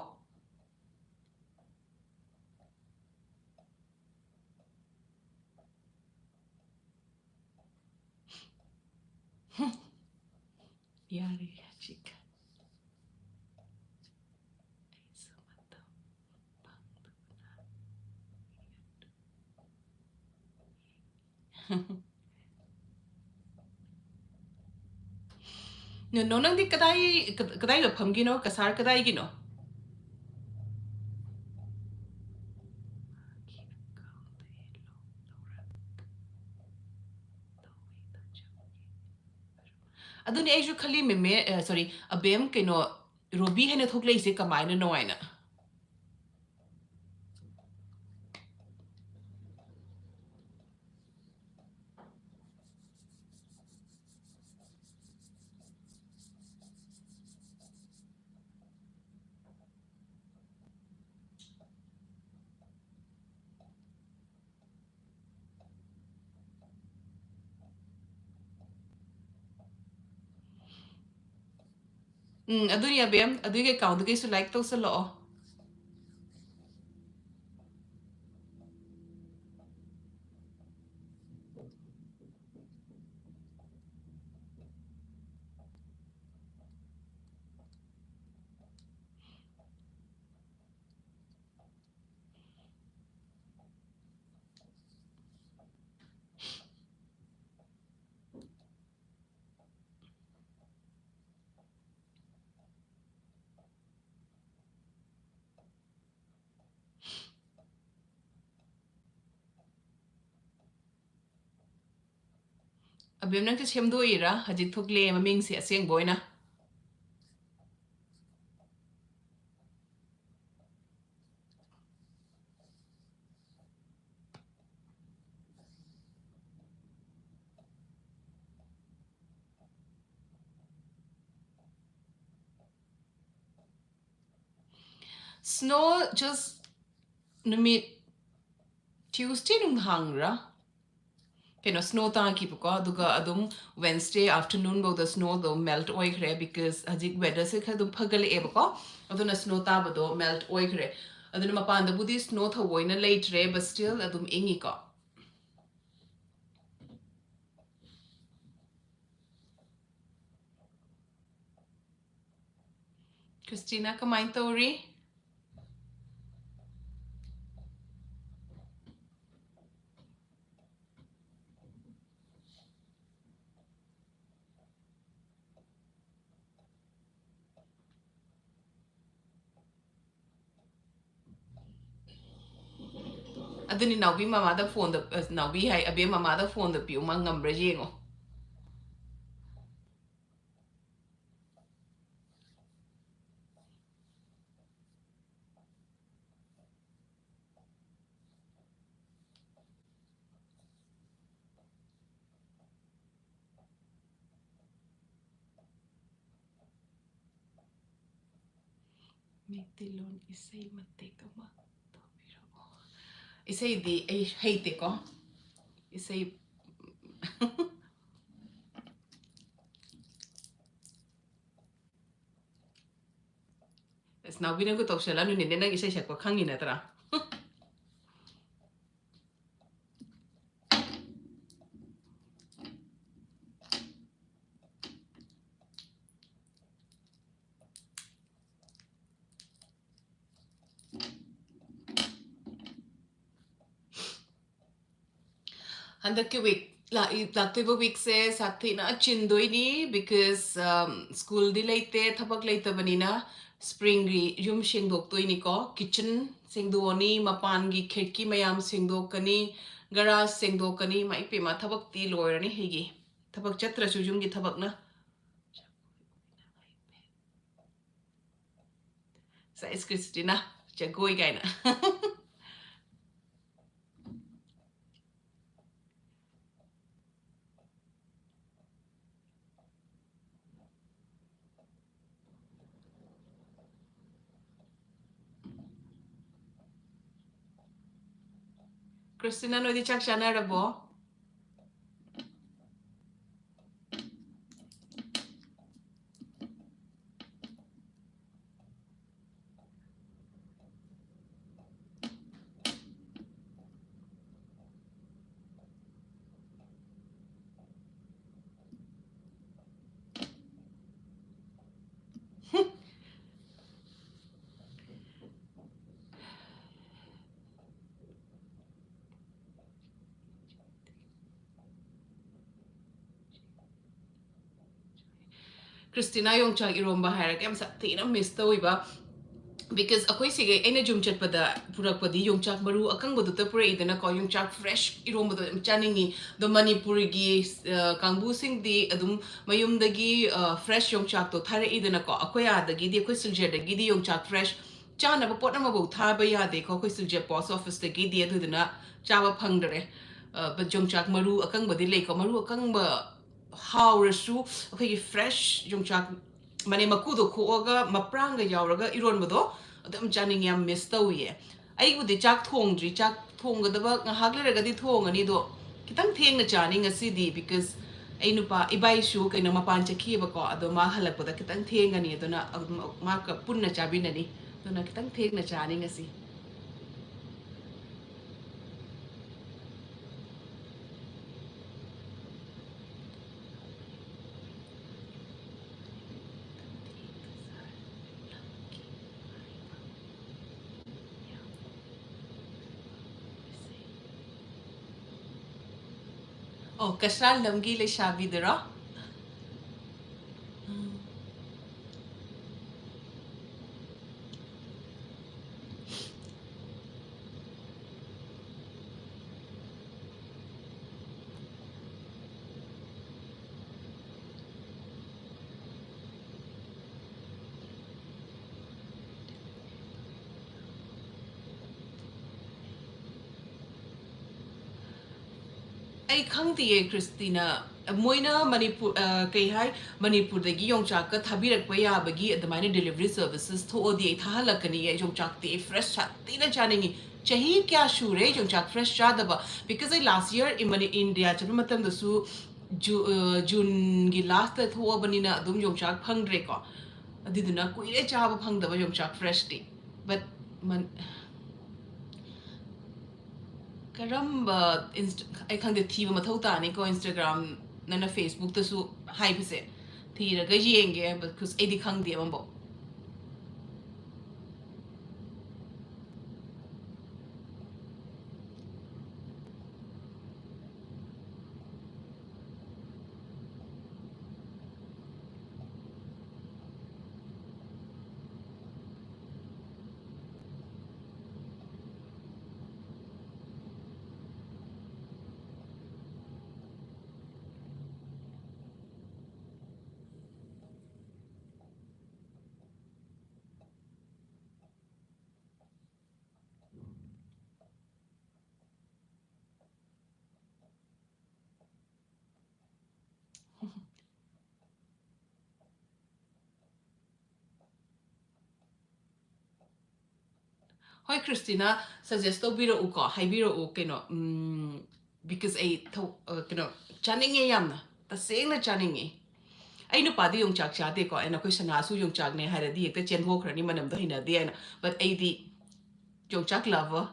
ꯌꯥꯔꯦ, ꯍꯧꯖꯤꯛ ꯑꯩꯁꯨ ꯃꯇꯝ ꯐꯪꯗꯕꯅ꯫ ꯅꯣ, ꯅꯣ, ꯅꯪꯗꯤ ꯀꯗꯥꯏ, ꯀꯗꯥꯏ ꯃꯐꯝꯒꯤꯅꯣ? ꯀꯁꯥꯔ ꯀꯗꯥꯏꯒꯤꯅꯣ? ꯑꯗꯨꯅꯦ ꯑꯩꯁꯨ ꯈꯜꯂꯤꯃꯤꯃꯦ, ꯑ, sorry, ꯑꯕꯦꯝ, ꯀꯩꯅꯣ, ꯔꯣꯕꯤ ꯍꯥꯏꯅ ꯊꯣꯛꯂꯛꯏꯁꯦ ꯀꯃꯥꯏꯅꯅꯣ ꯍꯥꯏꯅ꯫ ꯎꯝ, ꯑꯗꯨꯅꯤ ꯑꯕꯦꯝ, ꯑꯗꯨꯒꯤ account ꯇꯨꯒꯤꯁꯨ like ꯇꯧꯁꯜꯂꯛꯑꯣ꯫ ꯑꯕꯦꯝ, ꯅꯪꯁꯦ ꯁꯦꯝꯗꯣꯛꯏꯔꯥ? ꯍꯧꯖꯤꯛ ꯊꯣꯛꯂꯛꯑꯦ ꯃꯃꯤꯡꯁꯦ ꯑꯁꯦꯡꯕ ꯑꯣꯏꯅ꯫ Snow just ꯅꯨꯃꯤꯠ Tuesday ꯅꯨꯡꯗꯥꯡꯔ ꯀꯩꯅꯣ snow ꯇꯥꯈꯤꯕꯀꯣ, ꯑꯗꯨꯒ ꯑꯗꯨꯝ Wednesday afternoon ꯐꯥꯎꯗ snowꯗꯣ melt ꯑꯣꯏꯈ꯭ꯔꯦ, because ꯍꯧꯖꯤꯛ weatherꯁꯦ ꯈꯔ ꯑꯗꯨꯝ ꯐꯒꯠꯂꯛꯑꯦꯕꯀꯣ, ꯑꯗꯨꯅ snow ꯇꯥꯕꯗꯣ melt ꯑꯣꯏꯈ꯭ꯔꯦ꯫ ꯑꯗꯨꯅ ꯃꯄꯥꯟꯗꯕꯨꯗꯤ snow ꯊꯑꯣꯏꯅ ꯂꯩꯇ꯭ꯔꯦ, but still ꯑꯗꯨꯝ ꯏꯪꯉꯤꯀꯣ꯫ Christina ꯀꯃꯥꯏꯅ ꯇꯧꯔꯤ? ꯑꯗꯨꯅꯤ, ꯅꯥꯎꯕꯤ ꯃꯃꯥꯗ phoneꯗ, ꯑ, ꯅꯥꯎꯕꯤ ꯍꯥꯏ, ꯑꯕꯦꯝ ꯃꯃꯥꯗ phoneꯗ ꯄꯤꯌꯨ, ꯃꯥ ꯉꯝꯕ꯭ꯔꯥ ꯌꯦꯡꯉꯣ꯫ ꯃꯩꯇꯩꯂꯣꯟ ꯏꯁꯩ ꯃꯇꯦꯛ ꯑꯃ ꯇꯧꯕꯤꯔꯛꯑꯣ꯫ ꯏꯁꯩꯗꯤ ꯑꯩ ꯍꯩꯇꯦꯀꯣ꯫ ꯏꯁꯩ ꯑꯁ, ꯅꯥꯎꯕꯤ, ꯅꯪꯁꯨ ꯇꯧꯁꯜꯂꯅꯨꯅꯦ, ꯅꯪ ꯏꯁꯩ ꯁꯛꯄ ꯈꯪꯉꯤ ꯅꯠꯇ꯭ꯔꯥ? ꯍꯟꯗꯛꯀꯤ week, ꯂꯥꯛꯏ-, ꯂꯥꯛꯇꯣꯏꯕ weekꯁꯦ ꯁꯥꯊꯤꯅ ꯆꯤꯟꯗꯣꯏꯅꯤ, because, um, schoolꯗꯤ ꯂꯩꯇꯦ, ꯊꯕꯛ ꯂꯩꯇꯕꯅꯤꯅ꯫ Springꯒꯤ ꯌꯨꯝ ꯁꯦꯡꯗꯣꯛꯇꯣꯏꯅꯤꯀꯣ, kitchen ꯁꯦꯡꯗꯣꯛꯑꯅꯤ, ꯃꯄꯥꯟꯒꯤ ꯈꯤꯔꯀꯤ ꯃꯌꯥꯝ ꯁꯦꯡꯗꯣꯛꯀꯅꯤ, garage ꯁꯦꯡꯗꯣꯛꯀꯅꯤ, ꯃꯥꯏ ꯄꯦꯝꯃ, ꯊꯕꯛꯇꯤ ꯂꯣꯏꯔꯅꯤ ꯑꯩꯒꯤ꯫ ꯊꯕꯛ ꯆꯠꯇ꯭ꯔꯁꯨ ꯌꯨꯝꯒꯤ ꯊꯕꯛꯅ꯫ ꯁꯥꯏꯁ ꯀ꯭ꯔꯤꯁꯇꯤꯅꯥ, ꯖꯒꯣꯏ ꯀꯥꯏꯅ꯫ ꯀ꯭ꯔꯤꯁꯇꯤꯅꯥ, ꯅꯣꯏꯗꯤ ꯆꯥꯛ ꯆꯥꯅꯔꯕꯣ? ꯀ꯭ꯔꯤꯁꯇꯤꯅꯥ, ꯌꯣꯡꯆꯥꯛ ꯏꯔꯣꯝꯕ ꯍꯥꯏꯔꯒ ꯌꯥꯝ ꯁꯥꯊꯤꯅ ꯃꯤꯁ ꯇꯧꯏꯕ꯫ ꯕꯤꯀꯣꯁ ꯑꯩꯈꯣꯏ ꯁꯤꯒꯤ ꯑꯩꯅ ꯌꯨꯝ ꯆꯠꯄꯗ ꯄꯨꯔꯛꯄꯗꯤ ꯌꯣꯡꯆꯥꯛ ꯃꯔꯨ ꯑꯀꯪꯕꯗꯨꯇ ꯄꯨꯔꯛꯏꯗꯅꯀꯣ, ꯌꯣꯡꯆꯥꯛ ꯐ꯭ꯔꯦꯁ ꯏꯔꯣꯝꯕꯗꯣ ꯌꯥꯝ ꯆꯥꯅꯤꯡꯉꯤ꯫ ꯑꯗꯣ ꯃꯅꯤꯄꯨꯔꯒꯤ, ꯑ, ꯀꯥꯡꯕꯨꯁꯤꯡꯗꯤ ꯑꯗꯨꯝ ꯃꯌꯨꯝꯗꯒꯤ, ꯑ, ꯐ꯭ꯔꯦꯁ ꯌꯣꯡꯆꯥꯛꯇꯣ ꯊꯥꯔꯛꯏꯗꯅꯀꯣ꯫ ꯑꯩꯈꯣꯏ ꯑꯥꯗꯒꯤꯗꯤ, ꯑꯩꯈꯣꯏ ꯁꯤꯜꯆꯔꯗꯒꯤꯗꯤ ꯌꯣꯡꯆꯥꯛ ꯐ꯭ꯔꯦꯁ ꯆꯥꯅꯕ ꯄꯣꯠ ꯑꯃꯐꯧ ꯊꯥꯕ ꯌꯥꯗꯦꯀꯣ ꯑꯩꯈꯣꯏ ꯁꯤꯜꯆꯔ ꯄꯣꯁ ꯑꯣꯐꯤꯁꯇꯒꯤꯗꯤ, ꯑꯗꯨꯗꯨꯅ ꯆꯥꯕ ꯐꯪꯗꯔꯦ꯫ ꯑ, but ꯌꯣꯡꯆꯥꯛ ꯃꯔꯨ ꯑꯀꯪꯕꯗꯤ ꯂꯩꯀꯣ, ꯃꯔꯨ ꯑꯀꯪꯕ ꯍꯥꯎꯔꯁꯨ ꯑꯩꯈꯣꯏꯒꯤ ꯐ꯭ꯔꯦꯁ ꯌꯣꯡꯆꯥꯛ, ꯃꯅꯦ ꯃꯀꯨꯗꯣ ꯈꯣꯛꯑꯒ ꯃꯄ꯭ꯔꯥꯡꯒ ꯌꯥꯎꯔꯒ ꯏꯔꯣꯟꯕꯗꯣ ꯑꯗꯨ ꯌꯥꯝ ꯆꯥꯅꯤꯡꯉꯦ, ꯌꯥꯝ ꯃꯤꯁ ꯇꯧꯏꯌꯦ꯫ ꯑꯩꯕꯨꯗꯤ ꯆꯥꯛ ꯊꯣꯡꯗ꯭ꯔꯤ, ꯆꯥꯛ ꯊꯣꯡꯒꯗꯕ ꯉꯥꯏꯍꯥꯛ ꯂꯩꯔꯒꯗꯤ ꯊꯣꯡꯉꯅꯤ, ꯑꯗꯣ ꯈꯤꯇꯪ ꯊꯦꯡꯅ ꯆꯥꯅꯤ ꯉꯁꯤꯗꯤ, ꯕꯤꯀꯣꯁ ꯑꯩ ꯅꯨꯄꯥ ꯏꯕꯥꯏꯁꯨ ꯀꯩꯅꯣ ꯃꯄꯥꯟ ꯆꯠꯈꯤꯑꯕꯀꯣ, ꯑꯗꯣ ꯃꯥ ꯍꯜꯂꯛꯄꯗ ꯈꯤꯇꯪ ꯊꯦꯡꯒꯅꯤ, ꯑꯗꯨꯅ ꯑꯗꯨꯝ ꯃꯥꯒ ꯄꯨꯟꯅ ꯆꯥꯃꯤꯟꯅꯅꯤ, ꯑꯗꯨꯅ ꯈꯤꯇꯪ ꯊꯦꯡꯅ ꯆꯥꯅꯤ ꯉꯁꯤ꯫ ꯑꯣ, ꯀꯁꯥꯔ ꯂꯝꯒꯤ ꯂꯩꯁꯥꯕꯤꯗꯨꯔꯣ? ꯎꯝ꯫ ꯑꯩ ꯈꯪꯗꯤꯌꯦ, ꯈ꯭ꯔꯤꯁꯇꯤꯅ꯫ ꯃꯣꯏꯅ ꯃꯅꯤꯄꯨꯔ, ꯑ, ꯀꯩ ꯍꯥꯏ, ꯃꯅꯤꯄꯨꯔꯗꯒꯤ ꯌꯣꯡꯆꯥꯛꯀ ꯊꯥꯕꯤꯔꯛꯄ ꯌꯥꯕꯒꯤ ꯑꯗꯨꯃꯥꯏꯅ delivery services ꯊꯣꯛꯑꯗꯤ ꯑꯩ ꯊꯥꯍꯜꯂꯛꯀꯅꯤꯌꯦ꯫ ꯌꯣꯡꯆꯥꯛꯇꯤ ꯑꯩ fresh ꯁꯥꯊꯤꯅ ꯆꯥꯅꯤꯡꯉꯤ꯫ ꯆꯍꯤ ꯀꯌꯥ ꯁꯨꯔꯦ ꯌꯣꯡꯆꯥꯛ fresh ꯆꯥꯗꯕ? Because ꯑꯩ last year ꯏꯃꯅꯤ-, ꯏꯟꯗꯤꯌꯥ ꯆꯠꯄ ꯃꯇꯝꯗꯁꯨ ꯖꯨ-, ꯑ, ꯖꯨꯟꯒꯤ lastꯇ ꯊꯣꯛꯑꯕꯅꯤꯅ ꯑꯗꯨꯝ ꯌꯣꯡꯆꯥꯛ ꯐꯪꯗ꯭ꯔꯦꯀꯣ꯫ ꯑꯗꯨꯗꯨꯅ ꯀꯨꯏꯔꯦ ꯆꯥꯕ ꯐꯪꯗꯕ ꯌꯣꯡꯆꯥꯛ freshꯇꯤ꯫ But ꯃꯟ-, ꯀꯔꯝꯕ Insta-, ꯑꯩ ꯈꯪꯗꯦ, ꯊꯤꯕ ꯃꯊꯧ ꯇꯥꯅꯤꯀꯣ꯫ Instagram ꯅꯠꯇ꯭ꯔ Facebookꯇꯁꯨ ꯍꯥꯏꯕꯁꯦ ꯊꯤꯔꯒ ꯌꯦꯡꯒꯦ, because ꯑꯩꯗꯤ ꯈꯪꯗꯦ ꯑꯃꯐꯥꯎ꯫ ꯍꯣꯏ, ꯈ꯭ꯔꯤꯁꯇꯤꯅ suggest ꯇꯧꯕꯤꯔꯛꯎꯀꯣ, ꯍꯥꯏꯕꯤꯔꯛꯎ ꯀꯩꯅꯣ, ꯎꯝ, because ꯑꯩ ꯊꯧ-, ꯑ, ꯀꯩꯅꯣ, ꯆꯥꯅꯤꯡꯉꯦ ꯌꯥꯝꯅ, ꯇꯁꯦꯡꯅ ꯆꯥꯅꯤꯡꯉꯦ꯫ ꯑꯩ ꯅꯨꯄꯥꯗꯤ ꯌꯣꯡꯆꯥꯛ ꯆꯥꯗꯦꯀꯣ, ꯑꯩꯅ ꯑꯩꯈꯣꯏ ꯁꯅꯥꯁꯨ ꯌꯣꯡꯆꯥꯛꯅꯦ ꯍꯥꯏꯔꯗꯤ ꯍꯦꯛꯇ ꯆꯦꯟꯊꯣꯛꯈ꯭ꯔꯅꯤ, ꯃꯅꯝꯗꯣ ꯍꯩꯅꯗꯦ ꯍꯥꯏꯅ, but ꯑꯩꯗꯤ ꯌꯣꯡꯆꯥꯛ lover꯫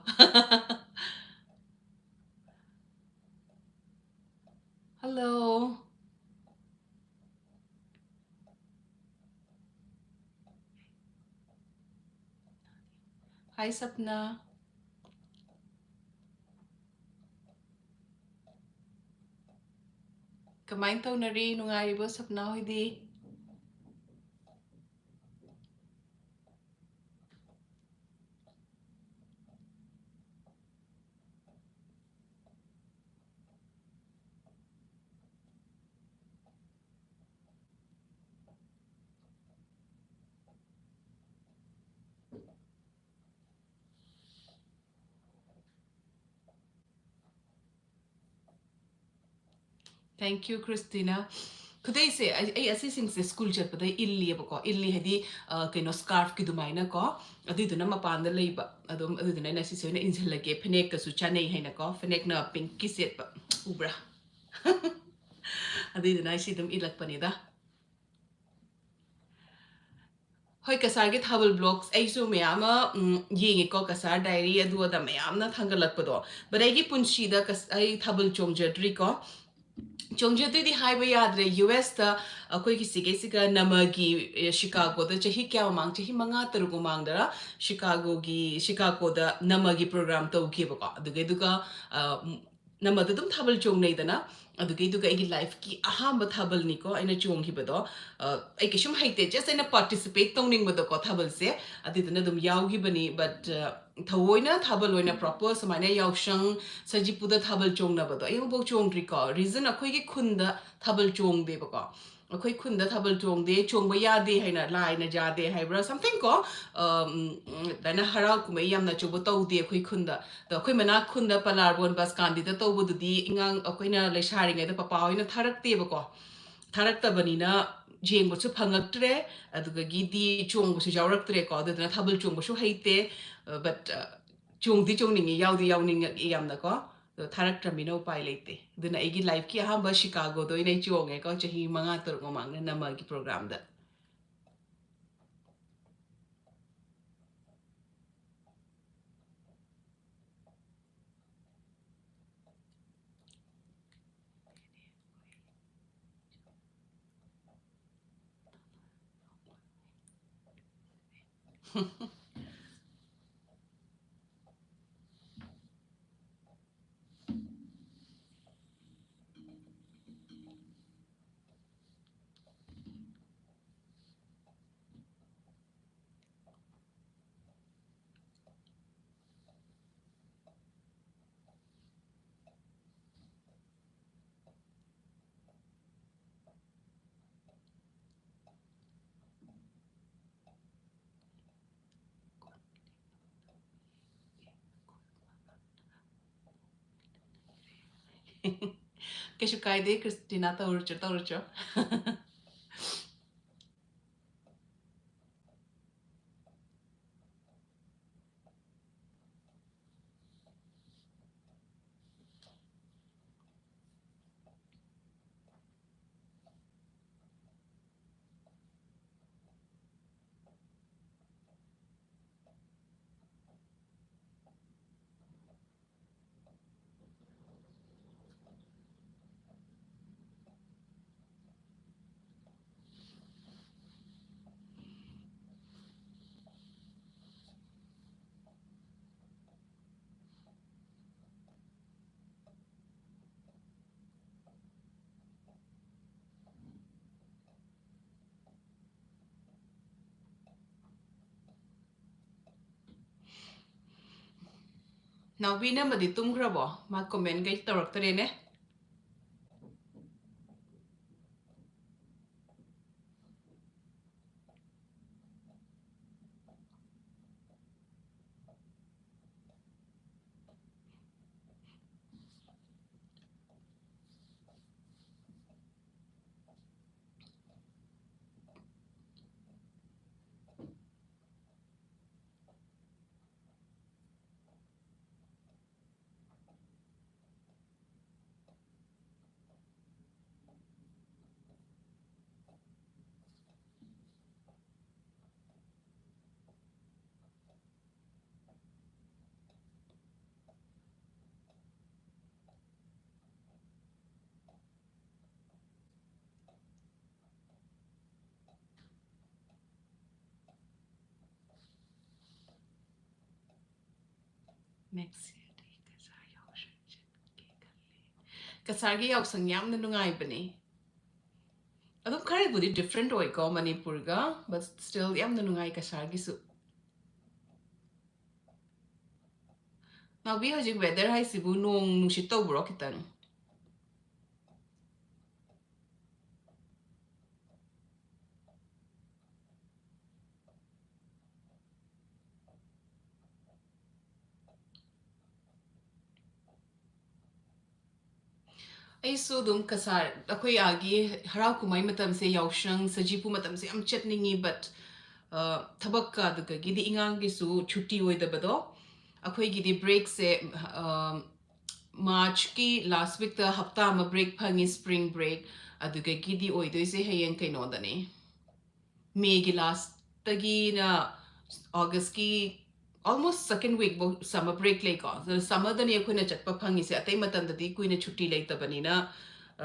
Hello. Hi, Sapna. ꯀꯃꯥꯏꯅ ꯇꯧꯅꯔꯤ? ꯅꯨꯡꯉꯥꯏꯔꯤꯕꯣ, ꯁꯞꯅꯥ ꯍꯣꯏꯗꯤ? Thank you, Christina. ꯈꯨꯗꯩꯁꯦ ꯑꯩ ꯑꯩ ꯑꯁꯤꯁꯤꯡꯁꯦ ꯁ꯭ꯀꯨꯜ ꯆꯠꯄꯗ ꯏꯜꯂꯤꯑꯕꯀꯣ, ꯏꯜꯂꯤ ꯍꯥꯏꯗꯤ ꯑ, ꯀꯩꯅꯣ, ꯁ꯭ꯀꯥꯔꯐꯀꯤ ꯑꯗꯨꯃꯥꯏꯅꯀꯣ, ꯑꯗꯨꯏꯗꯨꯅ ꯃꯄꯥꯟꯗ ꯂꯩꯕ ꯑꯗꯨꯝ, ꯑꯗꯨꯗꯨꯅ ꯑꯩꯅ ꯁꯤꯁꯦ ꯑꯣꯏꯅ ꯏꯟꯁꯤꯜꯂꯒꯦ, ꯐꯅꯦꯛꯀꯁꯨ ꯆꯥꯅꯩ ꯍꯥꯏꯅꯀꯣ, ꯐꯅꯦꯛꯅ ꯄꯤꯡꯀꯤ ꯁꯦꯠꯄ ꯎꯕ꯭ꯔꯥ? ꯑꯗꯨꯏꯗꯨꯅ ꯑꯩ ꯁꯤ ꯑꯗꯨꯝ ꯏꯜꯂꯛꯄꯅꯤꯗ꯫ ꯍꯣꯏ, ꯀꯁꯥꯔꯒꯤ ꯊꯥꯕꯜ ꯕ꯭ꯂꯣꯛꯁ ꯑꯩꯁꯨ ꯃꯌꯥꯝ ꯑꯃ ꯎꯝ, ꯌꯦꯡꯉꯦꯀꯣ, ꯀꯁꯥꯔ ꯗꯥꯏꯔꯤ ꯑꯗꯨ ꯑꯗ ꯃꯌꯥꯝꯅ ꯊꯥꯡꯒꯠꯂꯛꯄꯗꯣ꯫ But ꯑꯩꯒꯤ ꯄꯨꯟꯁꯤꯗ ꯀꯁ- ꯑꯩ ꯊꯥꯕꯜ ꯆꯣꯡꯖꯗ꯭ꯔꯤꯀꯣ꯫ ꯆꯣꯡꯖꯗ꯭ꯔꯤꯗꯤ ꯍꯥꯏꯕ ꯌꯥꯗ꯭ꯔꯦ꯫ ꯌꯨ ꯑꯦꯁꯇ ꯑꯩꯈꯣꯏꯒꯤ ꯁꯤꯒꯩꯁꯤꯒ ꯅꯃꯒꯤ ꯑꯦ, ꯁꯤꯀꯥꯒꯣꯗ ꯆꯍꯤ ꯀꯌꯥ ꯃꯃꯥꯡ, ꯆꯍꯤ ꯃꯉꯥ ꯇꯔꯨꯛ ꯃꯃꯥꯡꯗꯔ ꯁꯤꯀꯥꯒꯣꯒꯤ, ꯁꯤꯀꯥꯒꯣꯗ ꯅꯃꯒꯤ ꯄ꯭ꯔꯣꯒ꯭ꯔꯥꯝ ꯇꯧꯈꯤꯕꯀꯣ꯫ ꯑꯗꯨꯒꯩꯗꯨꯒ ꯑ, ꯅꯝꯕꯗ ꯑꯗꯨꯝ ꯊꯥꯕꯜ ꯆꯣꯡꯅꯩꯗꯅ, ꯑꯗꯨꯒꯤꯗꯨꯒ ꯑꯩꯒꯤ ꯂꯥꯏꯐꯀꯤ ꯑꯍꯥꯟꯕ ꯊꯥꯕꯜꯅꯤꯀꯣ ꯑꯩꯅ ꯆꯣꯡꯈꯤꯕꯗꯣ꯫ ꯑ, ꯑꯩ ꯀꯩꯁꯨꯝ ꯍꯩꯇꯦ, ꯖꯁ ꯑꯩꯅ ꯄꯥꯔꯇꯤꯁꯤꯄꯦꯠ ꯇꯧꯅꯤꯡꯕꯗꯀꯣ ꯊꯥꯕꯜꯁꯦ, ꯑꯗꯨꯗꯨꯅ ꯑꯗꯨꯝ ꯌꯥꯎꯈꯤꯕꯅꯤ꯫ ꯕꯠ ꯊꯑꯣꯏꯅ ꯊꯥꯕꯜ ꯑꯣꯏꯅ ꯄ꯭ꯔꯣꯄꯔ ꯁꯨꯃꯥꯏꯅ ꯌꯥꯎꯁꯪ, ꯁꯖꯤꯄꯨꯗ ꯊꯥꯕꯜ ꯆꯣꯡꯅꯕꯗꯣ ꯑꯩ ꯑꯃꯨꯛꯐꯥꯎ ꯆꯣꯡꯗ꯭ꯔꯤꯀꯣ꯫ ꯔꯤꯖꯟ ꯑꯩꯈꯣꯏꯒꯤ ꯈꯨꯟꯗ ꯊꯥꯕꯜ ꯆꯣꯡꯗꯦꯕꯀꯣ꯫ ꯑꯩꯈꯣꯏ ꯈꯨꯟꯗ ꯊꯥꯕꯜ ꯆꯣꯡꯗꯦ, ꯆꯣꯡꯕ ꯌꯥꯗꯦ ꯍꯥꯏꯅ, ꯂꯥꯏꯅ ꯌꯥꯗꯦ ꯍꯥꯏꯕ꯭ꯔꯥ, ꯁꯝꯊꯤꯡ ꯀꯣ꯫ ꯑꯗꯨꯃꯥꯏꯅ ꯍꯔꯥꯎ ꯀꯨꯝꯍꯩ ꯌꯥꯝꯅ ꯑꯆꯧꯕ ꯇꯧꯗꯦ ꯑꯩꯈꯣꯏ ꯈꯨꯟꯗ꯫ ꯑꯗꯣ ꯑꯩꯈꯣꯏ ꯃꯅꯥꯛ ꯈꯨꯟꯗ ꯄꯂꯥꯔꯕꯣꯟ ꯕꯁꯀꯥꯟꯗꯤꯗ ꯇꯧꯕꯗꯨꯗꯤ ꯏꯉꯥꯡ ꯑꯩꯈꯣꯏꯅ ꯂꯩꯁꯥꯔꯤꯉꯩꯗ ꯄꯄꯥ ꯍꯣꯏꯅ ꯊꯥꯔꯛꯇꯦꯕꯀꯣ꯫ ꯊꯥꯔꯛꯇꯕꯅꯤꯅ ꯌꯦꯡꯕꯁꯨ ꯐꯪꯉꯛꯇ꯭ꯔꯦ꯫ ꯑꯗꯨꯗꯒꯤꯗꯤ ꯆꯣꯡꯕꯁꯨ ꯌꯥꯎꯔꯛꯇ꯭ꯔꯦꯀꯣ꯫ ꯑꯗꯨꯗꯨꯅ ꯊꯥꯕꯜ ꯆꯣꯡꯕꯁꯨ ꯍꯩꯇꯦ꯫ ꯕꯠ ꯆꯣꯡꯗꯤ ꯆꯣꯡꯅꯤꯡꯉꯤ, ꯌꯥꯎꯗꯤ ꯌꯥꯎꯅꯤꯡꯉꯛꯏ ꯌꯥꯝꯅꯀꯣ꯫ ꯑꯗꯣ ꯊꯥꯔꯛꯇ꯭ꯔꯃꯤꯅ ꯎꯄꯥꯏ ꯂꯩꯇꯦ꯫ ꯑꯗꯨꯅ ꯑꯩꯒꯤ ꯂꯥꯏꯐꯀꯤ ꯑꯍꯥꯟꯕ ꯁꯤꯀꯥꯒꯣꯗ ꯑꯣꯏꯅ ꯑꯩ ꯆꯣꯡꯉꯦꯀꯣ, ꯆꯍꯤ ꯃꯉꯥ ꯇꯔꯨꯛ ꯃꯃꯥꯡꯗ ꯅꯃꯒꯤ ꯄ꯭ꯔꯣꯒ꯭ꯔꯥꯝꯗ꯫ ꯀꯩꯁꯨ ꯀꯥꯏꯗꯦ, ꯀ꯭ꯔꯤꯁꯇꯤꯅꯥ, ꯇꯧꯔꯨꯆꯣ, ꯇꯧꯔꯨꯆꯣ꯫ ꯅꯥꯎꯕꯤ, ꯅꯝꯃꯗꯤ ꯇꯨꯝꯈ꯭ꯔꯕꯣ? ꯃꯥ comment ꯀꯩ ꯇꯧꯔꯛꯇꯔꯦꯅꯦ꯫ Next yearꯗꯤ ꯀꯁꯥꯔ ꯌꯥꯎꯁꯪ ꯆꯠꯀꯦ ꯈꯜꯂꯦ꯫ ꯀꯁꯥꯔꯒꯤ ꯌꯥꯎꯁꯪ ꯌꯥꯝꯅ ꯅꯨꯡꯉꯥꯏꯕꯅꯦ꯫ ꯑꯗꯨꯝ ꯈꯔꯕꯨꯗꯤ different ꯑꯣꯏꯀꯣ ꯃꯅꯤꯄꯨꯔꯒ, but still ꯌꯥꯝꯅ ꯅꯨꯡꯉꯥꯏ ꯀꯁꯥꯔꯒꯤꯁꯨ꯫ ꯅꯥꯎꯕꯤ, ꯍꯧꯖꯤꯛ weather ꯍꯥꯏꯁꯤꯕꯨ ꯅꯣꯡ ꯅꯨꯡꯁꯤꯠ ꯇꯧꯕ꯭ꯔꯣ ꯈꯤꯇꯪ? ꯑꯩꯁꯨ ꯑꯗꯨꯝ ꯀꯁꯥꯔ, ꯑꯩꯈꯣꯏ ꯑꯥꯒꯤ ꯍꯔꯥꯎ ꯀꯨꯝꯍꯩ ꯃꯇꯝꯁꯦ, ꯌꯥꯎꯁꯪ, ꯁꯖꯤꯕꯨ ꯃꯇꯝꯁꯦ ꯌꯥꯝ ꯆꯠꯅꯤꯡꯉꯤ, but, ꯑ, ꯊꯕꯛꯀ ꯑꯗꯨꯗꯒꯤꯗꯤ ꯏꯉꯥꯡꯒꯤꯁꯨ ꯁꯨꯇꯤ ꯑꯣꯏꯗꯕꯗꯣ꯫ ꯑꯩꯈꯣꯏꯒꯤꯗꯤ breakꯁꯦ, ꯑ, Marchꯀꯤ last weekꯇ ꯍꯞꯇꯥ ꯑꯃ break ꯐꯪꯉꯤ, spring break꯫ ꯑꯗꯨꯗꯒꯤꯗꯤ ꯑꯣꯏꯗꯣꯏꯁꯦ ꯍꯌꯦꯡ ꯀꯩꯅꯣꯗꯅꯦ, Mayꯒꯤ lastꯇꯒꯤꯅ Augustꯀꯤ almost second weekꯐꯧ summer break ꯂꯩꯀꯣ꯫ ꯑꯗꯨꯅ summerꯗꯅꯤ ꯑꯩꯈꯣꯏꯅ ꯆꯠꯄ ꯐꯪꯉꯤꯁꯦ, ꯑꯇꯩ ꯃꯇꯝꯗꯗꯤ ꯀꯨꯏꯅ ꯁꯨꯇꯤ ꯂꯩꯇꯕꯅꯤꯅ,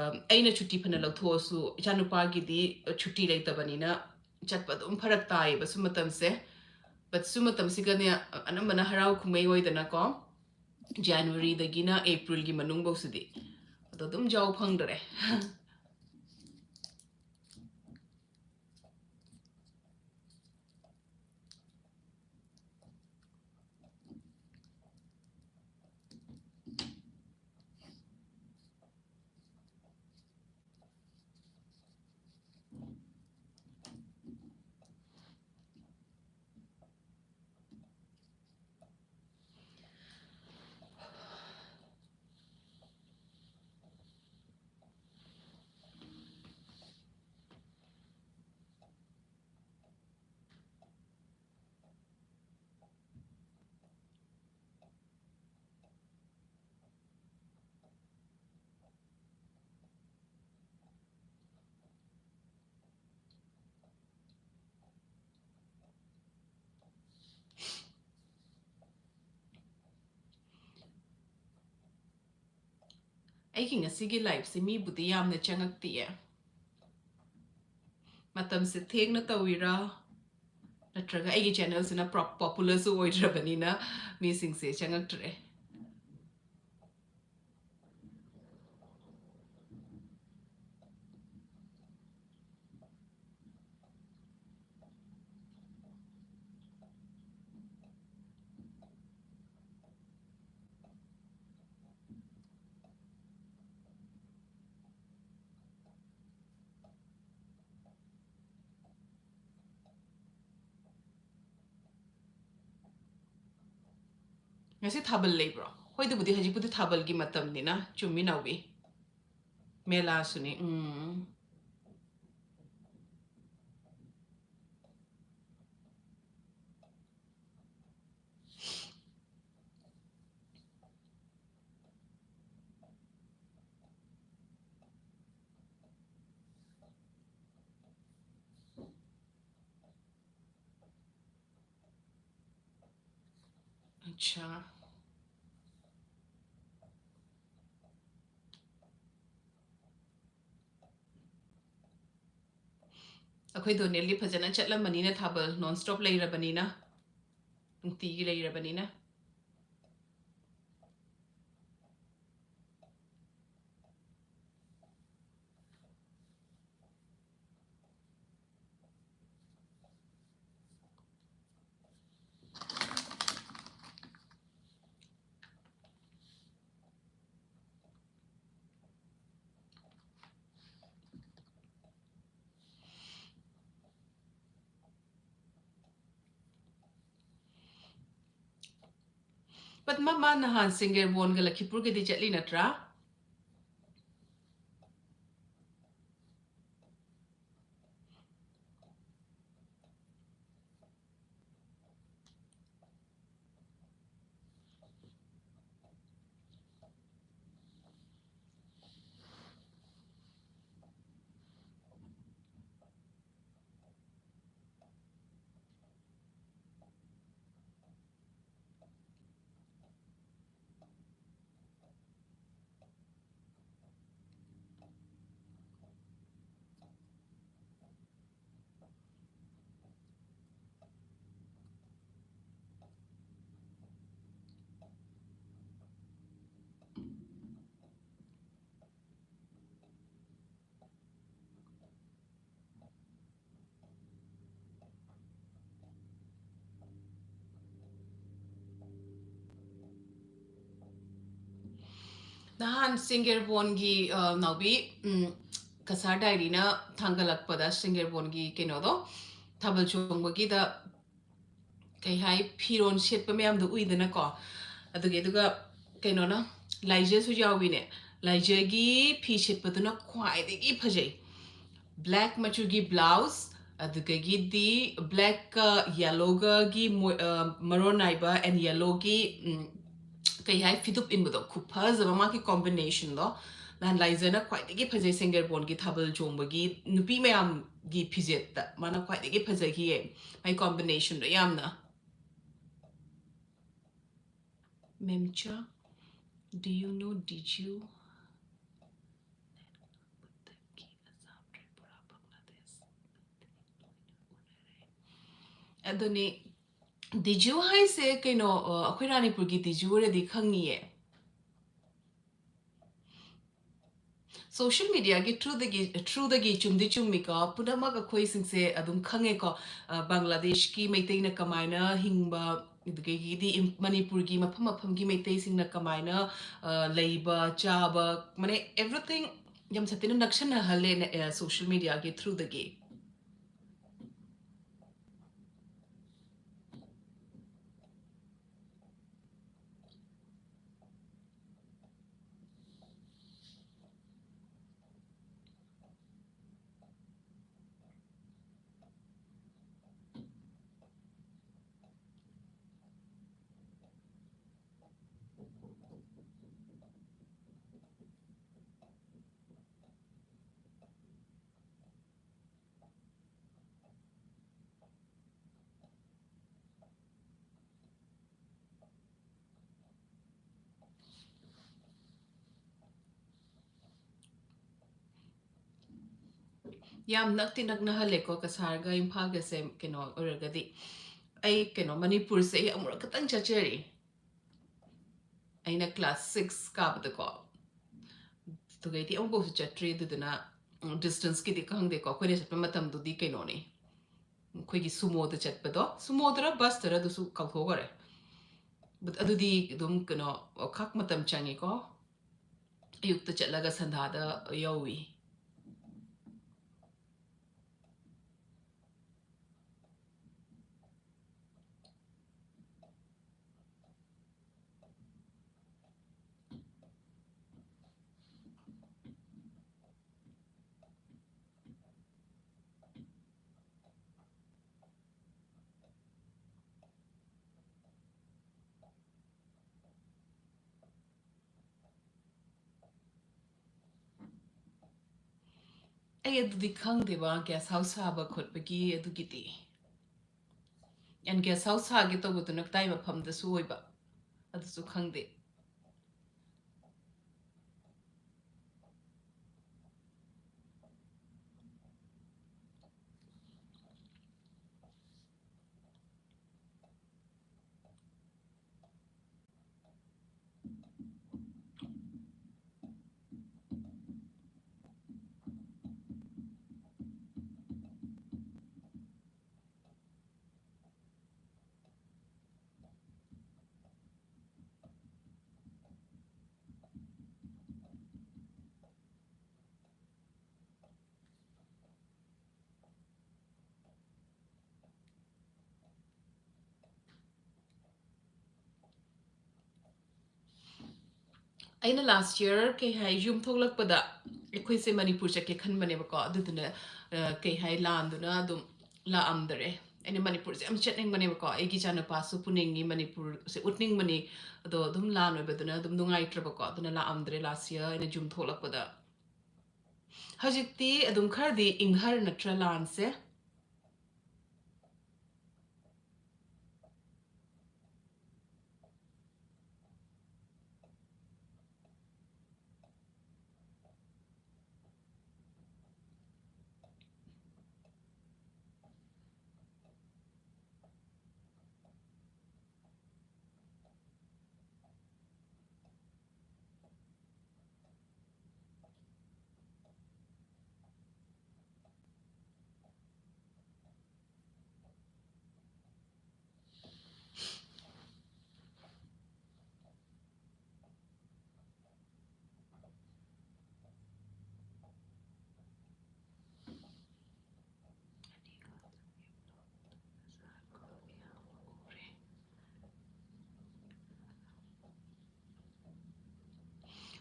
ꯑꯝ, ꯑꯩꯅ ꯁꯨꯇꯤ ꯐꯅ ꯂꯧꯊꯣꯛꯑꯁꯨ ꯏꯆꯥꯅꯨꯄꯥꯒꯤꯗꯤ ꯁꯨꯇꯤ ꯂꯩꯇꯕꯅꯤꯅ ꯆꯠꯄ ꯑꯗꯨꯝ ꯐꯔꯛ ꯇꯥꯏꯌꯦꯕ ꯁꯨꯝ ꯃꯇꯝꯁꯦ꯫ But ꯁꯨꯝ ꯃꯇꯝꯁꯤꯒꯅꯦ, ꯑꯅꯝꯕꯅ ꯍꯔꯥꯎ ꯀꯨꯝꯍꯩ ꯑꯣꯏꯗꯅꯀꯣ, Januaryꯗꯒꯤꯅ Aprilꯒꯤ ꯃꯅꯨꯡꯐꯧꯁꯤꯗꯤ ꯑꯗꯣ ꯑꯗꯨꯝ ꯌꯥꯎ ꯐꯪꯗꯔꯦ꯫ ꯑꯩꯒꯤ ꯉꯁꯤꯒꯤ liveꯁꯦ ꯃꯤꯕꯨꯗꯤ ꯌꯥꯝꯅ ꯆꯪꯉꯛꯇꯤꯌꯦ꯫ ꯃꯇꯝꯁꯦ ꯊꯦꯡꯅ ꯇꯧꯋꯤꯔꯥ, ꯅꯠꯇ꯭ꯔꯒ ꯑꯩꯒꯤ channelꯁꯤꯅ ꯄ꯭ꯔꯣ-, popularꯁꯨ ꯑꯣꯏꯗ꯭ꯔꯕꯅꯤꯅ ꯃꯤꯁꯤꯡꯁꯦ ꯆꯪꯉꯛꯇ꯭ꯔꯦ꯫ ꯉꯁꯤ ꯊꯥꯕꯜ ꯂꯩꯕ꯭ꯔꯣ? ꯍꯣꯏꯗꯨꯕꯨꯗꯤ ꯍꯧꯖꯤꯛꯄꯨꯗꯤ ꯊꯥꯕꯜꯒꯤ ꯃꯇꯝꯅꯤꯅ, ꯆꯨꯝꯃꯤ ꯅꯥꯎꯕꯤ꯫ ꯃꯦꯂꯥꯁꯨꯅꯤ꯫ ꯎꯝ꯫ ꯑꯠꯁꯥ꯫ ꯑꯩꯈꯣꯏ ꯗꯣꯅꯦꯜꯗꯤ ꯐꯖꯅ ꯆꯠꯂꯝꯃꯅꯤꯅ, ꯊꯥꯕꯜ non stop ꯂꯩꯔꯕꯅꯤꯅ, ꯅꯨꯡꯇꯤꯒꯤ ꯂꯩꯔꯕꯅꯤꯅ꯫ But ꯃꯥ, ꯃꯥ ꯅꯍꯥꯟ ꯁꯤꯡꯒꯦꯔꯕꯣꯟꯒ ꯂꯈꯤꯄꯨꯔꯒꯗꯤ ꯆꯠꯂꯤ ꯅꯠꯇ꯭ꯔꯥ? ꯅꯍꯥꯟ ꯁꯤꯡꯒꯦꯔꯕꯣꯟꯒꯤ, ꯑ, ꯅꯥꯎꯕꯤ, ꯎꯝ, ꯀꯁꯥꯔ ꯗꯥꯏꯔꯤꯅ ꯊꯥꯡꯒꯠꯂꯛꯄꯗ ꯁꯤꯡꯒꯦꯔꯕꯣꯟꯒꯤ ꯀꯩꯅꯣꯗꯣ, ꯊꯥꯕꯜ ꯆꯣꯡꯕꯒꯤꯗ ꯀꯩ ꯍꯥꯏ, ꯐꯤꯔꯣꯟ ꯁꯦꯠꯄ ꯃꯌꯥꯝꯗꯣ ꯎꯏꯗꯅꯀꯣ꯫ ꯑꯗꯨꯒꯤ, ꯑꯗꯨꯒ ꯀꯩꯅꯣꯅ, ꯂꯥꯏꯖꯁꯨ ꯌꯥꯎꯏꯅꯦ꯫ ꯂꯥꯏꯖꯒꯤ ꯐꯤ ꯁꯦꯠꯄꯗꯨꯅ ꯈ꯭ꯋꯥꯏꯗꯒꯤ ꯐꯖꯩ꯫ ꯕ꯭ꯂꯦꯛ ꯃꯆꯨꯒꯤ ꯕ꯭ꯂꯥꯎꯁ, ꯑꯗꯨꯗꯒꯤꯗꯤ ꯕ꯭ꯂꯦꯛꯀ ꯌꯦꯂꯣꯒꯒꯤ ꯃꯣꯏ-, ꯑ, ꯃꯔꯣꯟ ꯅꯥꯏꯕ and ꯌꯦꯂꯣꯒꯤ, ꯎꯝ, ꯀꯩ ꯍꯥꯏ, ꯐꯤꯗꯨꯞ ꯏꯟꯕꯗꯣ, ꯈꯨꯐꯖꯕ ꯃꯥꯒꯤ ꯀꯣꯝꯕꯤꯅꯦꯁꯟꯗꯣ꯫ ꯅꯍꯥꯟ ꯂꯥꯏꯖꯅ ꯈ꯭ꯋꯥꯏꯗꯒꯤ ꯐꯖꯩ ꯁꯦꯡꯒꯦꯔꯕꯣꯟꯒꯤ ꯊꯥꯕꯜ ꯆꯣꯡꯕꯒꯤ ꯅꯨꯄꯤ ꯃꯌꯥꯝꯒꯤ ꯐꯤꯖꯦꯠꯇ ꯃꯥꯅ ꯈ꯭ꯋꯥꯏꯗꯒꯤ ꯐꯖꯈꯤꯌꯦ꯫ ꯃꯥꯏ ꯀꯣꯝꯕꯤꯅꯦꯁꯟꯗꯣ ꯌꯥꯝꯅ꯫ Memcha, do you know Diju? ꯑꯗꯨꯅꯤ, ꯗꯤꯖꯨ ꯍꯥꯏꯁꯦ ꯀꯩꯅꯣ, ꯑ, ꯑꯩꯈꯣꯏ ꯔꯥꯅꯤꯄꯨꯔꯒꯤ ꯗꯤꯖꯨ ꯑꯣꯏꯔꯗꯤ ꯈꯪꯉꯤꯌꯦ꯫ ꯁꯣꯁꯤꯌꯦꯜ ꯃꯤꯗꯤꯌꯥꯒꯤ ꯊ꯭ꯔꯨꯗꯒꯤ, ꯊ꯭ꯔꯨꯗꯒꯤ ꯆꯨꯝꯗꯤ ꯆꯨꯝꯃꯤꯀꯣ, ꯄꯨꯝꯅꯃꯛ ꯑꯩꯈꯣꯏꯁꯤꯡꯁꯦ ꯑꯗꯨꯝ ꯈꯪꯉꯦꯀꯣ꯫ ꯑ, ꯕꯪꯒ꯭ꯂꯥꯗꯦꯁꯀꯤ ꯃꯩꯇꯩꯅ ꯀꯃꯥꯏꯅ ꯍꯤꯡꯕ, ꯑꯗꯨꯗꯒꯤꯗꯤ ꯏꯝ-, ꯃꯅꯤꯄꯨꯔꯒꯤ ꯃꯐꯝ ꯃꯐꯝꯒꯤ ꯃꯩꯇꯩꯁꯤꯡꯅ ꯀꯃꯥꯏꯅ, ꯑ, ꯂꯩꯕ, ꯆꯥꯕ, ꯃꯥꯅꯦ, everything ꯌꯥꯝ ꯁꯥꯊꯤꯅ ꯅꯛꯁꯟꯅꯍꯜꯂꯦ, ꯑ, ꯁꯣꯁꯤꯌꯦꯜ ꯃꯤꯗꯤꯌꯥꯒꯤ ꯊ꯭ꯔꯨꯗꯒꯤ꯫ ꯌꯥꯝ ꯅꯛꯇꯤ ꯅꯛꯅꯍꯜꯂꯦꯀꯣ ꯀꯁꯥꯔꯒ ꯏꯝꯐꯥꯜꯒꯁꯦ, ꯀꯩꯅꯣ ꯑꯣꯏꯔꯒꯗꯤ꯫ ꯑꯩ, ꯀꯩꯅꯣ, ꯃꯅꯤꯄꯨꯔꯁꯦ ꯑꯩ ꯑꯃꯨꯔꯛ ꯈꯛꯇꯪ ꯆꯠꯆꯔꯤ꯫ ꯑꯩꯅ ꯀ꯭ꯂꯥꯁ ꯁꯤꯛꯁ ꯀꯥꯕꯗꯀꯣ꯫ ꯑꯗꯨꯒꯩꯗꯤ ꯑꯃꯨꯛꯐꯥꯎꯁꯨ ꯆꯠꯇ꯭ꯔꯤ꯫ ꯑꯗꯨꯗꯨꯅ, ꯎꯝ, ꯗꯤꯁꯇꯦꯟꯁꯀꯤꯗꯤ ꯈꯪꯗꯦꯀꯣ꯫ ꯑꯩꯈꯣꯏꯅ ꯆꯠꯄ ꯃꯇꯝꯗꯨꯗꯤ ꯀꯩꯅꯣꯅꯤ, ꯑꯩꯈꯣꯏꯒꯤ ꯁꯨꯃꯣꯗ ꯆꯠꯄꯗꯣ, ꯁꯨꯃꯣꯗꯔ ꯕꯁꯇꯔ ꯑꯗꯨꯁꯨ ꯀꯥꯎꯊꯣꯛꯈꯔꯦ꯫ But ꯑꯗꯨꯗꯤ ꯑꯗꯨꯝ, ꯀꯩꯅꯣ, ꯈꯛ ꯃꯇꯝ ꯆꯪꯉꯤꯀꯣ꯫ ꯑꯌꯨꯛꯇ ꯆꯠꯂꯒ ꯁꯟꯗꯥꯗ ꯌꯧꯏ꯫ ꯑꯩ ꯑꯗꯨꯗꯤ ꯈꯪꯗꯦꯕ, guest house ꯁꯥꯕ ꯈꯣꯠꯄꯒꯤ ꯑꯗꯨꯒꯤꯗꯤ꯫ And guest house ꯁꯥꯒꯦ ꯇꯧꯕꯗꯨꯅ ꯀꯗꯥꯏ ꯃꯐꯝꯗꯁꯨ ꯑꯣꯏꯕ, ꯑꯗꯨꯁꯨ ꯈꯪꯗꯦ꯫ ꯑꯩꯅ last year ꯀꯩ ꯍꯥꯏ, ꯌꯨꯝ ꯊꯣꯛꯂꯛꯄꯗ ꯑꯩꯈꯣꯏꯁꯦ ꯃꯅꯤꯄꯨꯔ ꯆꯠꯀꯦ ꯈꯟꯕꯅꯦꯕꯀꯣ꯫ ꯑꯗꯨꯗꯨꯅ, ꯑ, ꯀꯩ ꯍꯥꯏ, ꯂꯥꯟꯗꯨꯅ ꯑꯗꯨꯝ ꯂꯥꯛꯑꯝꯗꯔꯦ꯫ ꯑꯩꯅ ꯃꯅꯤꯄꯨꯔꯁꯦ ꯌꯥꯝ ꯆꯠꯅꯤꯡꯕꯅꯦꯕꯀꯣ, ꯑꯩꯒꯤ ꯏꯆꯥꯅꯨꯄꯥꯁꯨ ꯄꯨꯅꯤꯡꯉꯤ, ꯃꯅꯤꯄꯨꯔꯁꯦ ꯎꯠꯅꯤꯡꯕꯅꯤ꯫ ꯑꯗꯣ ꯑꯗꯨꯝ ꯂꯥꯟ ꯑꯣꯏꯕꯗꯨꯅ ꯑꯗꯨꯝ ꯅꯨꯡꯉꯥꯏꯇ꯭ꯔꯕꯀꯣ, ꯑꯗꯨꯅ ꯂꯥꯛꯑꯝꯗ꯭ꯔꯦ last year ꯑꯩꯅ ꯌꯨꯝ ꯊꯣꯛꯂꯛꯄꯗ꯫ ꯍꯧꯖꯤꯛꯇꯤ ꯑꯗꯨꯝ ꯈꯔꯗꯤ ꯏꯪꯍꯔ ꯅꯠꯇ꯭ꯔꯥ ꯂꯥꯟꯁꯦ?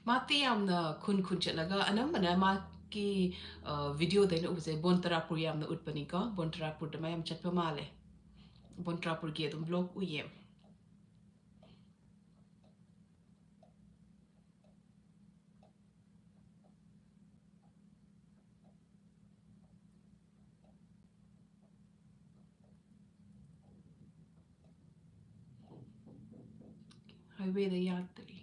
ꯃꯥꯗꯤ ꯌꯥꯝꯅ ꯈꯨꯟ ꯈꯨꯟ ꯆꯠꯂꯒ ꯑꯅꯝꯕꯅ ꯃꯥꯒꯤ, ꯑ, videoꯗ ꯑꯩꯅ ꯎꯕꯁꯦ ꯕꯣꯟ ꯇꯔꯥꯄꯨꯔ ꯌꯥꯝꯅ ꯎꯠꯄꯅꯤꯀꯣ꯫ ꯕꯣꯟ ꯇꯔꯥꯄꯨꯔꯗ ꯃꯥ ꯌꯥꯝ ꯆꯠꯄ ꯃꯥꯜꯂꯦ꯫ ꯕꯣꯟ ꯇꯔꯥꯄꯨꯔꯒꯤ ꯑꯗꯨꯝ vlog ꯎꯏꯌꯦ꯫ ꯋꯦꯗ ꯌꯥꯔꯛꯇꯔꯤ꯫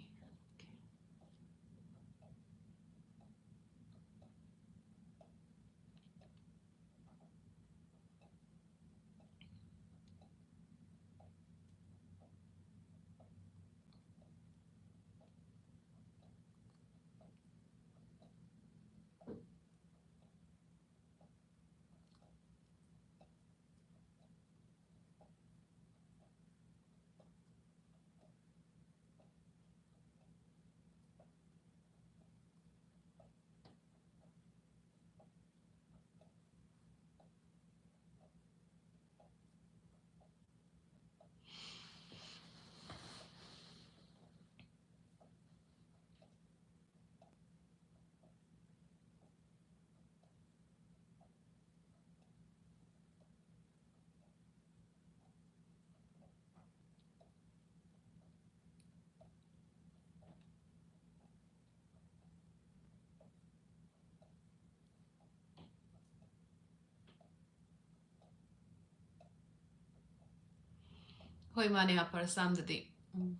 ꯍꯣꯏ, ꯃꯥꯅꯦ, ꯑꯄꯔ ꯑꯁꯥꯝꯗꯗꯤ꯫ ꯎꯝ꯫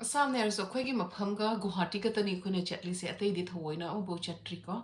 ꯑꯁꯥꯝꯅꯦ ꯍꯥꯏꯔꯁꯨ ꯑꯩꯈꯣꯏꯒꯤ ꯃꯐꯝꯒ ꯒꯨꯋꯥꯍꯥꯇꯤ ꯈꯛꯇꯅꯤ ꯑꯩꯈꯣꯏꯅ ꯆꯠꯂꯤꯁꯦ, ꯑꯇꯩꯗꯤ ꯊꯑꯣꯏꯅ ꯑꯃꯐꯥꯎ ꯆꯠꯇ꯭ꯔꯤꯀꯣ꯫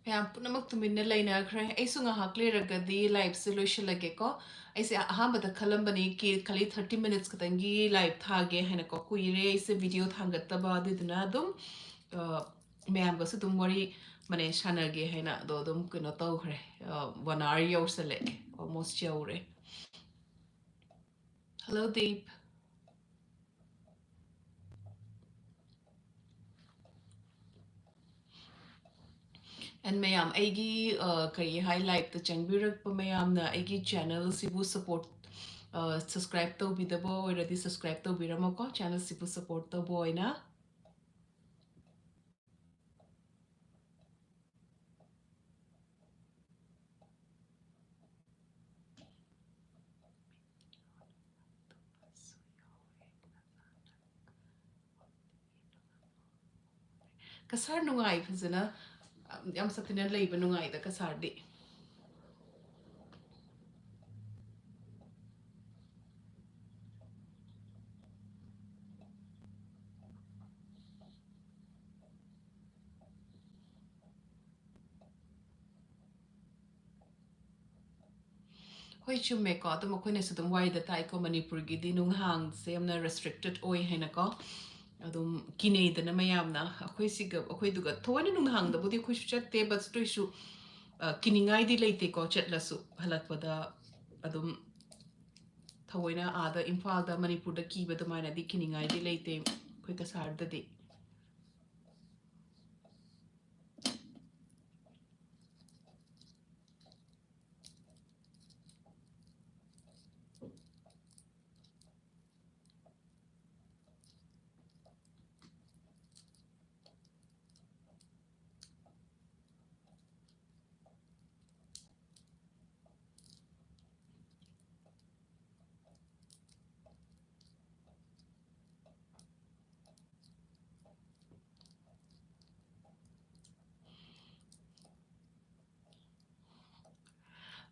ꯃꯌꯥꯝ ꯄꯨꯝꯅꯃꯛ ꯇꯨꯃꯤꯟꯅ ꯂꯩꯅꯈ꯭ꯔꯦ꯫ ꯑꯩꯁꯨ ꯉꯥꯏꯍꯥꯛ ꯂꯩꯔꯒꯗꯤ liveꯁꯦ ꯂꯣꯏꯁꯤꯜꯂꯒꯦꯀꯣ꯫ ꯑꯩꯁꯦ ꯑꯍꯥꯟꯕꯗ ꯈꯜꯂꯝꯕꯅꯤ ꯀꯤ-, ꯈꯜꯂꯤ thirty minutes ꯈꯛꯇꯪꯒꯤ live ꯊꯥꯒꯦ ꯍꯥꯏꯅꯀꯣ꯫ ꯀꯨꯏꯔꯦ ꯑꯩꯁꯦ video ꯊꯥꯡꯒꯠꯇꯕ, ꯑꯗꯨꯗꯨꯅ ꯑꯗꯨꯝ, ꯑ, ꯃꯌꯥꯝꯒꯁꯨ ꯑꯗꯨꯝ ꯋꯥꯔꯤ ꯃꯅꯦ ꯁꯥꯟꯅꯒꯦ ꯍꯥꯏꯅ ꯑꯗꯣ ꯑꯗꯨꯝ ꯀꯩꯅꯣ ꯇꯧꯈ꯭ꯔꯦ꯫ ꯑ, one hour ꯌꯧꯁꯜꯂꯛꯑꯦ, almost ꯌꯧꯔꯦ꯫ Hello, Deep. And ꯃꯌꯥꯝ ꯑꯩꯒꯤ, ꯑ, ꯀꯔꯤ ꯍꯥꯏ, liveꯇ ꯆꯪꯕꯤꯔꯛꯄ ꯃꯌꯥꯝꯅ ꯑꯩꯒꯤ channelꯁꯤꯕꯨ support, ꯑ, subscribe ꯇꯧꯕꯤꯗꯕ ꯑꯣꯏꯔꯗꯤ subscribe ꯇꯧꯕꯤꯔꯝꯃꯣꯀꯣ, channelꯁꯤꯕꯨ support ꯇꯧꯕ ꯑꯣꯏꯅ꯫ ꯀꯁꯥꯔ ꯅꯨꯡꯉꯥꯏ ꯐꯖꯅ, ꯌꯥꯝ ꯁꯥꯊꯤꯅ ꯂꯩꯕ ꯅꯨꯡꯉꯥꯏꯗ ꯀꯁꯥꯔꯗꯤ꯫ ꯍꯣꯏ, ꯆꯨꯝꯃꯦꯀꯣ꯫ ꯑꯗꯨꯝ ꯑꯩꯈꯣꯏꯅꯁꯨ ꯑꯗꯨꯝ ꯋꯥꯔꯤꯗ ꯇꯥꯏꯀꯣ, ꯃꯅꯤꯄꯨꯔꯒꯤꯗꯤ ꯅꯨꯡꯍꯥꯡꯁꯦ ꯌꯥꯝꯅ restricted ꯑꯣꯏ ꯍꯥꯏꯅꯀꯣ꯫ ꯑꯗꯨꯝ ꯀꯤꯅꯩꯗꯅ ꯃꯌꯥꯝꯅ꯫ ꯑꯩꯈꯣꯏ ꯁꯤꯒ, ꯑꯩꯈꯣꯏꯗꯨꯒ ꯊꯑꯣꯏꯅ ꯅꯨꯡꯍꯥꯡꯗꯕꯨꯗꯤ ꯑꯩꯈꯣꯏꯁꯨ ꯆꯠꯇꯦ, but ꯑꯗꯨ ꯑꯣꯏꯁꯨ, ꯑ, ꯀꯤꯅꯤꯡꯉꯥꯏꯗꯤ ꯂꯩꯇꯦꯀꯣ꯫ ꯆꯠꯂꯁꯨ ꯍꯜꯂꯛꯄꯗ ꯑꯗꯨꯝ ꯊꯑꯣꯏꯅ ꯑꯥꯗ ꯏꯝꯐꯥꯜꯗ, ꯃꯅꯤꯄꯨꯔꯗ ꯀꯤꯕ ꯑꯗꯨꯃꯥꯏꯅꯗꯤ ꯀꯤꯅꯤꯡꯉꯥꯏꯗꯤ ꯂꯩꯇꯦ ꯑꯩꯈꯣꯏ ꯀꯁꯥꯔꯗꯗꯤ꯫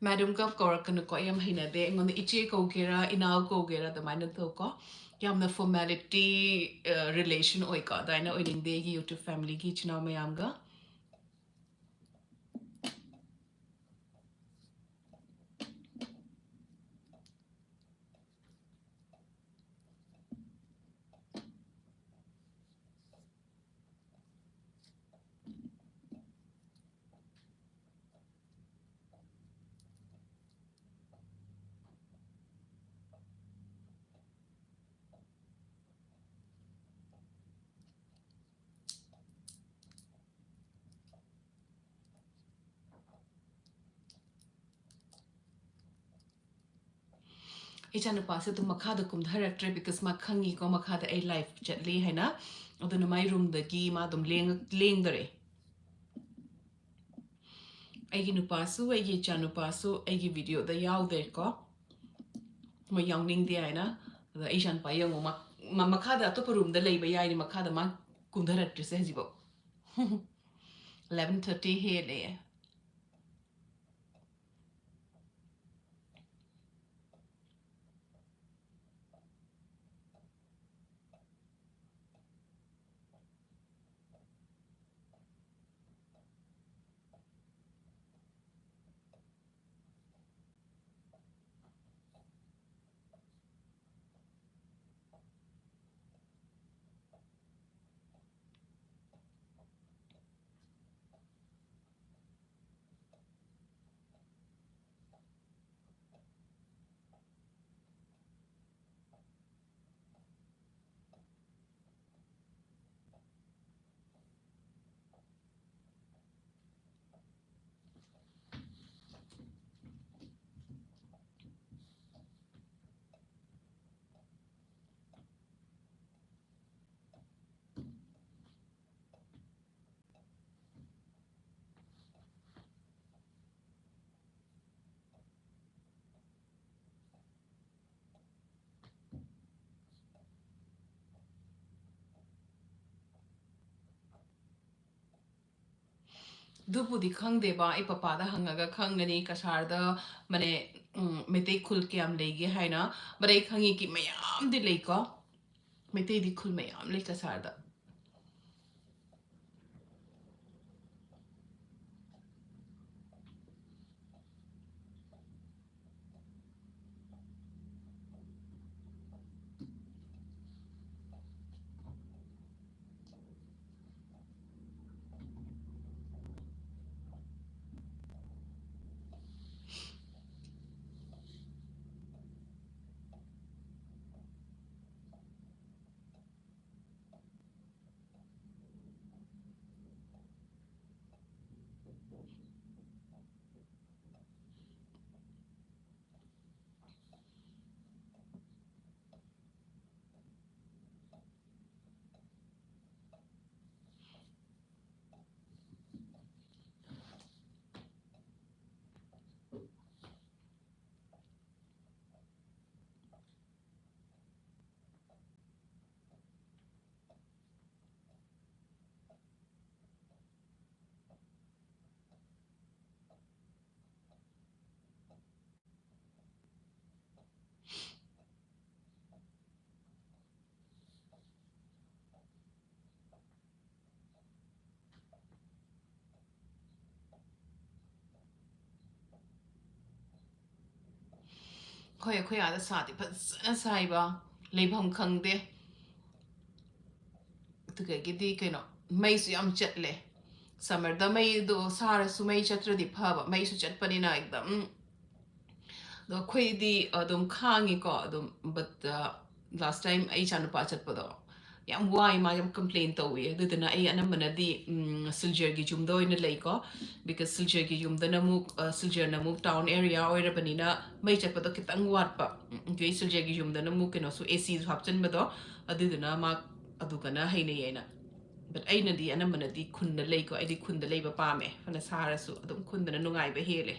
Madamꯒ ꯀꯧꯔꯛꯀꯅꯨꯀꯣ, ꯑꯩ ꯌꯥꯝ ꯍꯩꯅꯗꯦ꯫ ꯑꯩꯉꯣꯟꯗ ꯏꯆꯦ ꯀꯧꯒꯦꯔꯥ, ꯏꯅꯥꯎ ꯀꯧꯒꯦꯔꯥ ꯑꯗꯨꯃꯥꯏꯅ ꯇꯧꯀꯣ꯫ ꯌꯥꯝꯅ formality, ꯑ, relation ꯑꯣꯏꯀꯣ, ꯑꯗꯨꯃꯥꯏꯅ ꯑꯣꯏꯅꯤꯡꯗꯦ ꯑꯩꯒꯤ YouTube familyꯒꯤ ꯏꯆꯤꯟ ꯏꯅꯥꯎ ꯃꯌꯥꯝꯒ꯫ ꯏꯆꯥꯅꯨꯄꯥꯁꯦ ꯑꯗꯨꯝ ꯃꯈꯥꯗ ꯀꯨꯝꯊꯔꯛꯇ꯭ꯔꯦ, because ꯃꯥ ꯈꯪꯉꯤꯀꯣ ꯃꯈꯥꯗ ꯑꯩ live ꯆꯠꯂꯤ ꯍꯥꯏꯅ꯫ ꯑꯗꯨꯅ ꯃꯥꯏ roomꯗꯒꯤ ꯃꯥ ꯑꯗꯨꯝ ꯂꯦꯡ-, ꯂꯦꯡꯗꯔꯦ꯫ ꯑꯩꯒꯤ ꯅꯨꯄꯥꯁꯨ, ꯑꯩꯒꯤ ꯏꯆꯥꯅꯨꯄꯥꯁꯨ ꯑꯩꯒꯤ videoꯗ ꯌꯥꯎꯗꯦꯀꯣ, ꯃꯣꯏ ꯌꯥꯎꯅꯤꯡꯗꯦ ꯍꯥꯏꯅ꯫ ꯑꯗ ꯑꯩ ꯏꯆꯥꯅꯨꯄꯥ ꯌꯦꯡꯉꯨ, ꯃꯥ, ꯃꯥ ꯃꯈꯥꯗ ꯑꯇꯣꯞꯄ roomꯗ ꯂꯩꯕ ꯌꯥꯏꯅꯤ, ꯃꯈꯥꯗ ꯃꯥ ꯀꯨꯝꯊꯔꯛꯇ꯭ꯔꯤꯁꯦ ꯍꯧꯖꯤꯛꯐꯥꯎ꯫ Eleven thirty ꯍꯦꯜꯂꯦ꯫ ꯑꯗꯨꯕꯨꯗꯤ ꯈꯪꯗꯦꯕ, ꯑꯩ ꯄꯄꯥꯗ ꯍꯪꯉꯒ ꯈꯪꯒꯅꯤ ꯀꯁꯥꯔꯗ, ꯃꯅꯦ, ꯎꯝ, ꯃꯩꯇꯩ ꯈꯨꯜ ꯀꯌꯥꯝ ꯂꯩꯒꯦ ꯍꯥꯏꯅ꯫ But ꯑꯩ ꯈꯪꯉꯤ ꯀꯤ ꯃꯌꯥꯝꯗꯤ ꯂꯩꯀꯣ, ꯃꯩꯇꯩꯗꯤ ꯈꯨꯜ ꯃꯌꯥꯝ ꯂꯩ ꯀꯁꯥꯔꯗ꯫ ꯑꯩꯈꯣꯏ ꯑꯩꯈꯣꯏ ꯑꯥꯗ ꯁꯥꯗꯤ ꯐꯖꯅ ꯁꯥꯏꯕ, ꯂꯩꯐꯝ ꯈꯪꯗꯦ꯫ ꯑꯗꯨꯗꯒꯤꯗꯤ ꯀꯩꯅꯣ, ꯃꯩꯁꯨ ꯌꯥꯝ ꯆꯠꯂꯦ꯫ ꯁꯝꯃꯔꯗ ꯃꯩꯗꯣ ꯁꯥꯔꯁꯨ ꯃꯩ ꯆꯠꯇ꯭ꯔꯗꯤ ꯐꯕ, ꯃꯩꯁꯨ ꯆꯠꯄꯅꯤꯅ ꯑꯦꯛꯗꯝ꯫ ꯑꯗꯣ ꯑꯩꯈꯣꯏꯗꯤ ꯑꯗꯨꯝ ꯈꯥꯡꯉꯤꯀꯣ ꯑꯗꯨꯝ, but last time ꯑꯩ ꯏꯆꯥꯅꯨꯄꯥ ꯆꯠꯄꯗꯣ ꯌꯥꯝ ꯋꯥꯏ, ꯃꯥ ꯌꯥꯝ complain ꯇꯧꯏ꯫ ꯑꯗꯨꯗꯨꯅ ꯑꯩ ꯑꯅꯝꯕꯅꯗꯤ ꯁꯤꯜꯆꯔꯒꯤ ꯌꯨꯝꯗ ꯑꯣꯏꯅ ꯂꯩꯀꯣ, because ꯁꯤꯜꯆꯔꯒꯤ ꯌꯨꯝꯗꯅ ꯑꯃꯨꯛ ꯁꯤꯜꯆꯔꯅ ꯑꯃꯨꯛ town area ꯑꯣꯏꯔꯕꯅꯤꯅ ꯃꯩ ꯆꯠꯄꯗꯣ ꯈꯤꯇꯪ ꯋꯥꯠꯄ꯫ ꯑꯗꯨꯒꯤ ꯁꯤꯜꯆꯔꯒꯤ ꯌꯨꯝꯗꯅ ꯑꯃꯨꯛ ꯀꯩꯅꯣꯁꯨ, ꯑꯦ ꯁꯤꯁꯨ ꯍꯥꯞꯆꯤꯟꯕꯗꯣ, ꯑꯗꯨꯗꯨꯅ ꯃꯥ ꯑꯗꯨꯒꯅ ꯍꯩꯅꯩ ꯑꯩꯅ꯫ But ꯑꯩꯅꯗꯤ ꯑꯅꯝꯕꯅꯗꯤ ꯈꯨꯟꯗ ꯂꯩꯀꯣ, ꯑꯩꯗꯤ ꯈꯨꯟꯗ ꯂꯩꯕ ꯄꯥꯝꯃꯦ, ꯐꯅ ꯁꯥꯔꯁꯨ ꯑꯗꯨꯝ ꯈꯨꯟꯗꯅ ꯅꯨꯡꯉꯥꯏꯕ ꯍꯦꯜꯂꯦ꯫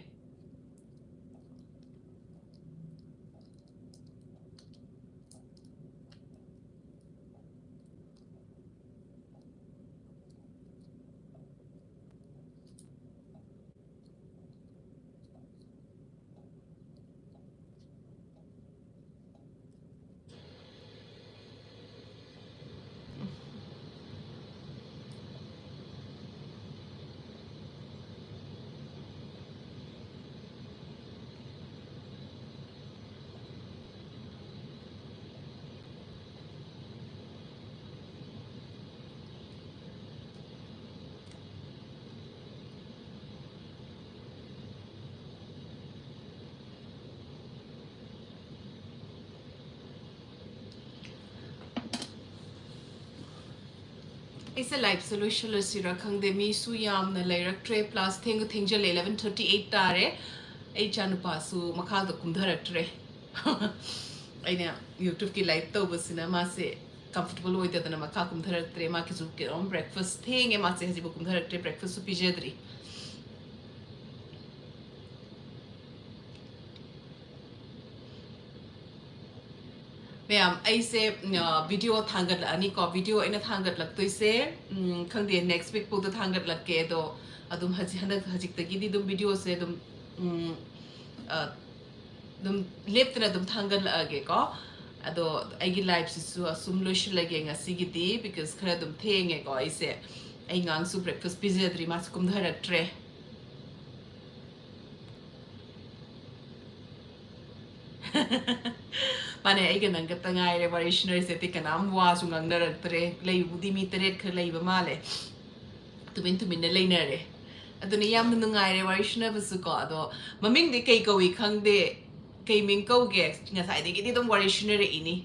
ꯑꯩꯁꯦ liveꯁꯦ ꯂꯣꯏꯁꯤꯜꯂꯁꯤꯔ ꯈꯪꯗꯦ, ꯃꯤꯁꯨ ꯌꯥꯝꯅ ꯂꯩꯔꯛꯇ꯭ꯔꯦ, plus ꯊꯦꯡꯁꯨ ꯊꯦꯡꯖꯜꯂꯦ, eleven thirty eight ꯇꯥꯔꯦ꯫ ꯑꯩ ꯏꯆꯥꯅꯨꯄꯥꯁꯨ ꯃꯈꯥꯗ ꯀꯨꯝꯊꯔꯛꯇ꯭ꯔꯦ꯫ ꯑꯩꯅ YouTubeꯀꯤ live ꯇꯧꯕꯁꯤꯅ ꯃꯥꯁꯦ comfortable ꯑꯣꯏꯗꯗꯅ ꯃꯈꯥ ꯀꯨꯝꯊꯔꯛꯇ꯭ꯔꯦ꯫ ꯃꯥꯒꯤꯁꯨ ꯀꯩꯅꯣꯝ breakfast ꯊꯦꯡꯉꯦ, ꯃꯥꯁꯦ ꯍꯧꯖꯤꯛꯐꯥꯎ ꯀꯨꯝꯊꯔꯛꯇ꯭ꯔꯦ, breakfastꯁꯨ ꯄꯤꯖꯗ꯭ꯔꯤ꯫ ꯃꯌꯥꯝ, ꯑꯩꯁꯦ video ꯊꯥꯡꯒꯠꯂꯛꯑꯅꯤꯀꯣ꯫ Video ꯑꯩꯅ ꯊꯥꯡꯒꯠꯂꯛꯇꯣꯏꯁꯦ, ꯎꯝ, ꯈꯪꯗꯦ, next week ꯐꯥꯎꯗ ꯊꯥꯡꯒꯠꯂꯛꯀꯦ꯫ ꯑꯗꯣ ꯑꯗꯨꯝ ꯍꯧꯖꯤꯛ, ꯍꯟꯗꯛ ꯍꯧꯖꯤꯛꯇꯒꯤꯗꯤ ꯑꯗꯨꯝ videoꯁꯦ ꯑꯗꯨꯝ, ꯎꯝ, ꯑ, ꯑꯗꯨꯝ ꯂꯦꯞꯇꯅ ꯑꯗꯨꯝ ꯊꯥꯡꯒꯠꯂꯛꯑꯒꯦꯀꯣ꯫ ꯑꯗꯣ ꯑꯩꯒꯤ liveꯁꯤꯁꯨ ꯑꯁꯨꯝ ꯂꯣꯏꯁꯤꯜꯂꯒꯦ ꯉꯁꯤꯒꯤꯗꯤ, because ꯈꯔ ꯑꯗꯨꯝ ꯊꯦꯡꯉꯦꯀꯣ ꯑꯩꯁꯦ꯫ ꯑꯩ ꯑꯉꯥꯡꯁꯨ breakfast ꯄꯤꯖꯗ꯭ꯔꯤ, ꯃꯥꯁꯨ ꯀꯨꯝꯊꯔꯛꯇ꯭ꯔꯦ꯫ ꯃꯥꯅꯦ, ꯑꯩꯒ ꯅꯪ ꯈꯛꯇ ꯉꯥꯏꯔꯦ ꯋꯥꯔꯤ ꯁꯥꯟꯅꯔꯤꯁꯦ, ꯑꯇꯩ ꯀꯅꯥꯝ ꯋꯥꯁꯨ ꯉꯥꯡꯅꯔꯛꯇ꯭ꯔꯦ꯫ ꯂꯩꯕꯨꯗꯤ ꯃꯤ ꯇꯔꯦꯠ ꯈꯔ ꯂꯩꯕ ꯃꯥꯜꯂꯦ, ꯇꯨꯃꯤꯟ ꯇꯨꯃꯤꯟꯅ ꯂꯩꯅꯔꯦ꯫ ꯑꯗꯨꯅ ꯌꯥꯝꯅ ꯅꯨꯡꯉꯥꯏꯔꯦ ꯋꯥꯔꯤ ꯁꯥꯟꯅꯕꯁꯨꯀꯣ꯫ ꯑꯗꯣ ꯃꯃꯤꯡꯗꯤ ꯀꯩ ꯀꯧꯏ ꯈꯪꯗꯦ, ꯀꯩ ꯃꯤꯡ ꯀꯧꯒꯦ? ꯉꯁꯥꯏꯗꯒꯤꯗꯤ ꯑꯗꯨꯝ ꯋꯥꯔꯤ ꯁꯥꯟꯅꯔꯛꯏꯅꯤ꯫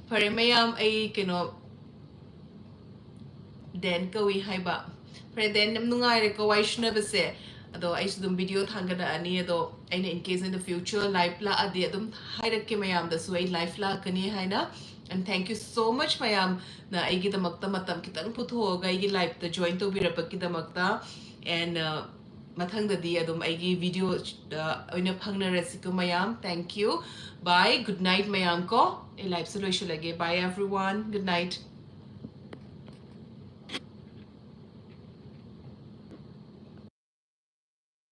ꯐꯔꯦ ꯃꯌꯥꯝ, ꯑꯩ ꯀꯩꯅꯣ, ꯗꯦꯟ ꯀꯧꯏ ꯍꯥꯏꯕ꯫ ꯐꯔꯦ ꯗꯦꯟ, ꯌꯥꯝ ꯅꯨꯡꯉꯥꯏꯔꯦꯀꯣ ꯋꯥꯔꯤ ꯁꯥꯟꯅꯕꯁꯦ꯫ ꯑꯗꯣ ꯑꯩꯁꯨ ꯑꯗꯨꯝ ꯚꯤꯗꯤꯑꯣ ꯊꯥꯡꯒꯠꯂꯛꯑꯅꯤ꯫ ꯑꯗꯣ ꯑꯩꯅ in case in the future live ꯂꯥꯛꯑꯗꯤ ꯑꯗꯨꯝ ꯍꯥꯏꯔꯛꯀꯦ ꯃꯌꯥꯝꯗꯁꯨ ꯑꯩ live ꯂꯥꯛꯀꯅꯤ ꯍꯥꯏꯅ꯫ And thank you so much ꯃꯌꯥꯝꯅ ꯑꯩꯒꯤꯗꯃꯛꯇ ꯃꯇꯝ ꯈꯤꯇꯪ ꯄꯨꯊꯣꯛꯑꯒ ꯑꯩꯒꯤ liveꯇ join ꯇꯧꯕꯤꯔꯛꯄꯒꯤꯗꯃꯛꯇ꯫ And, uh, ꯃꯊꯪꯗꯗꯤ ꯑꯗꯨꯝ ꯑꯩꯒꯤ ꯚꯤꯗꯤꯑꯣꯗ ꯑꯣꯏꯅ ꯐꯪꯅꯔꯁꯤꯀꯣ ꯃꯌꯥꯝ꯫ Thank you. Bye. Good night ꯃꯌꯥꯝ ꯀꯣ꯫ ꯑꯩ liveꯁꯦ ꯂꯣꯏꯁꯤꯜꯂꯒꯦ꯫ Bye everyone. Good night.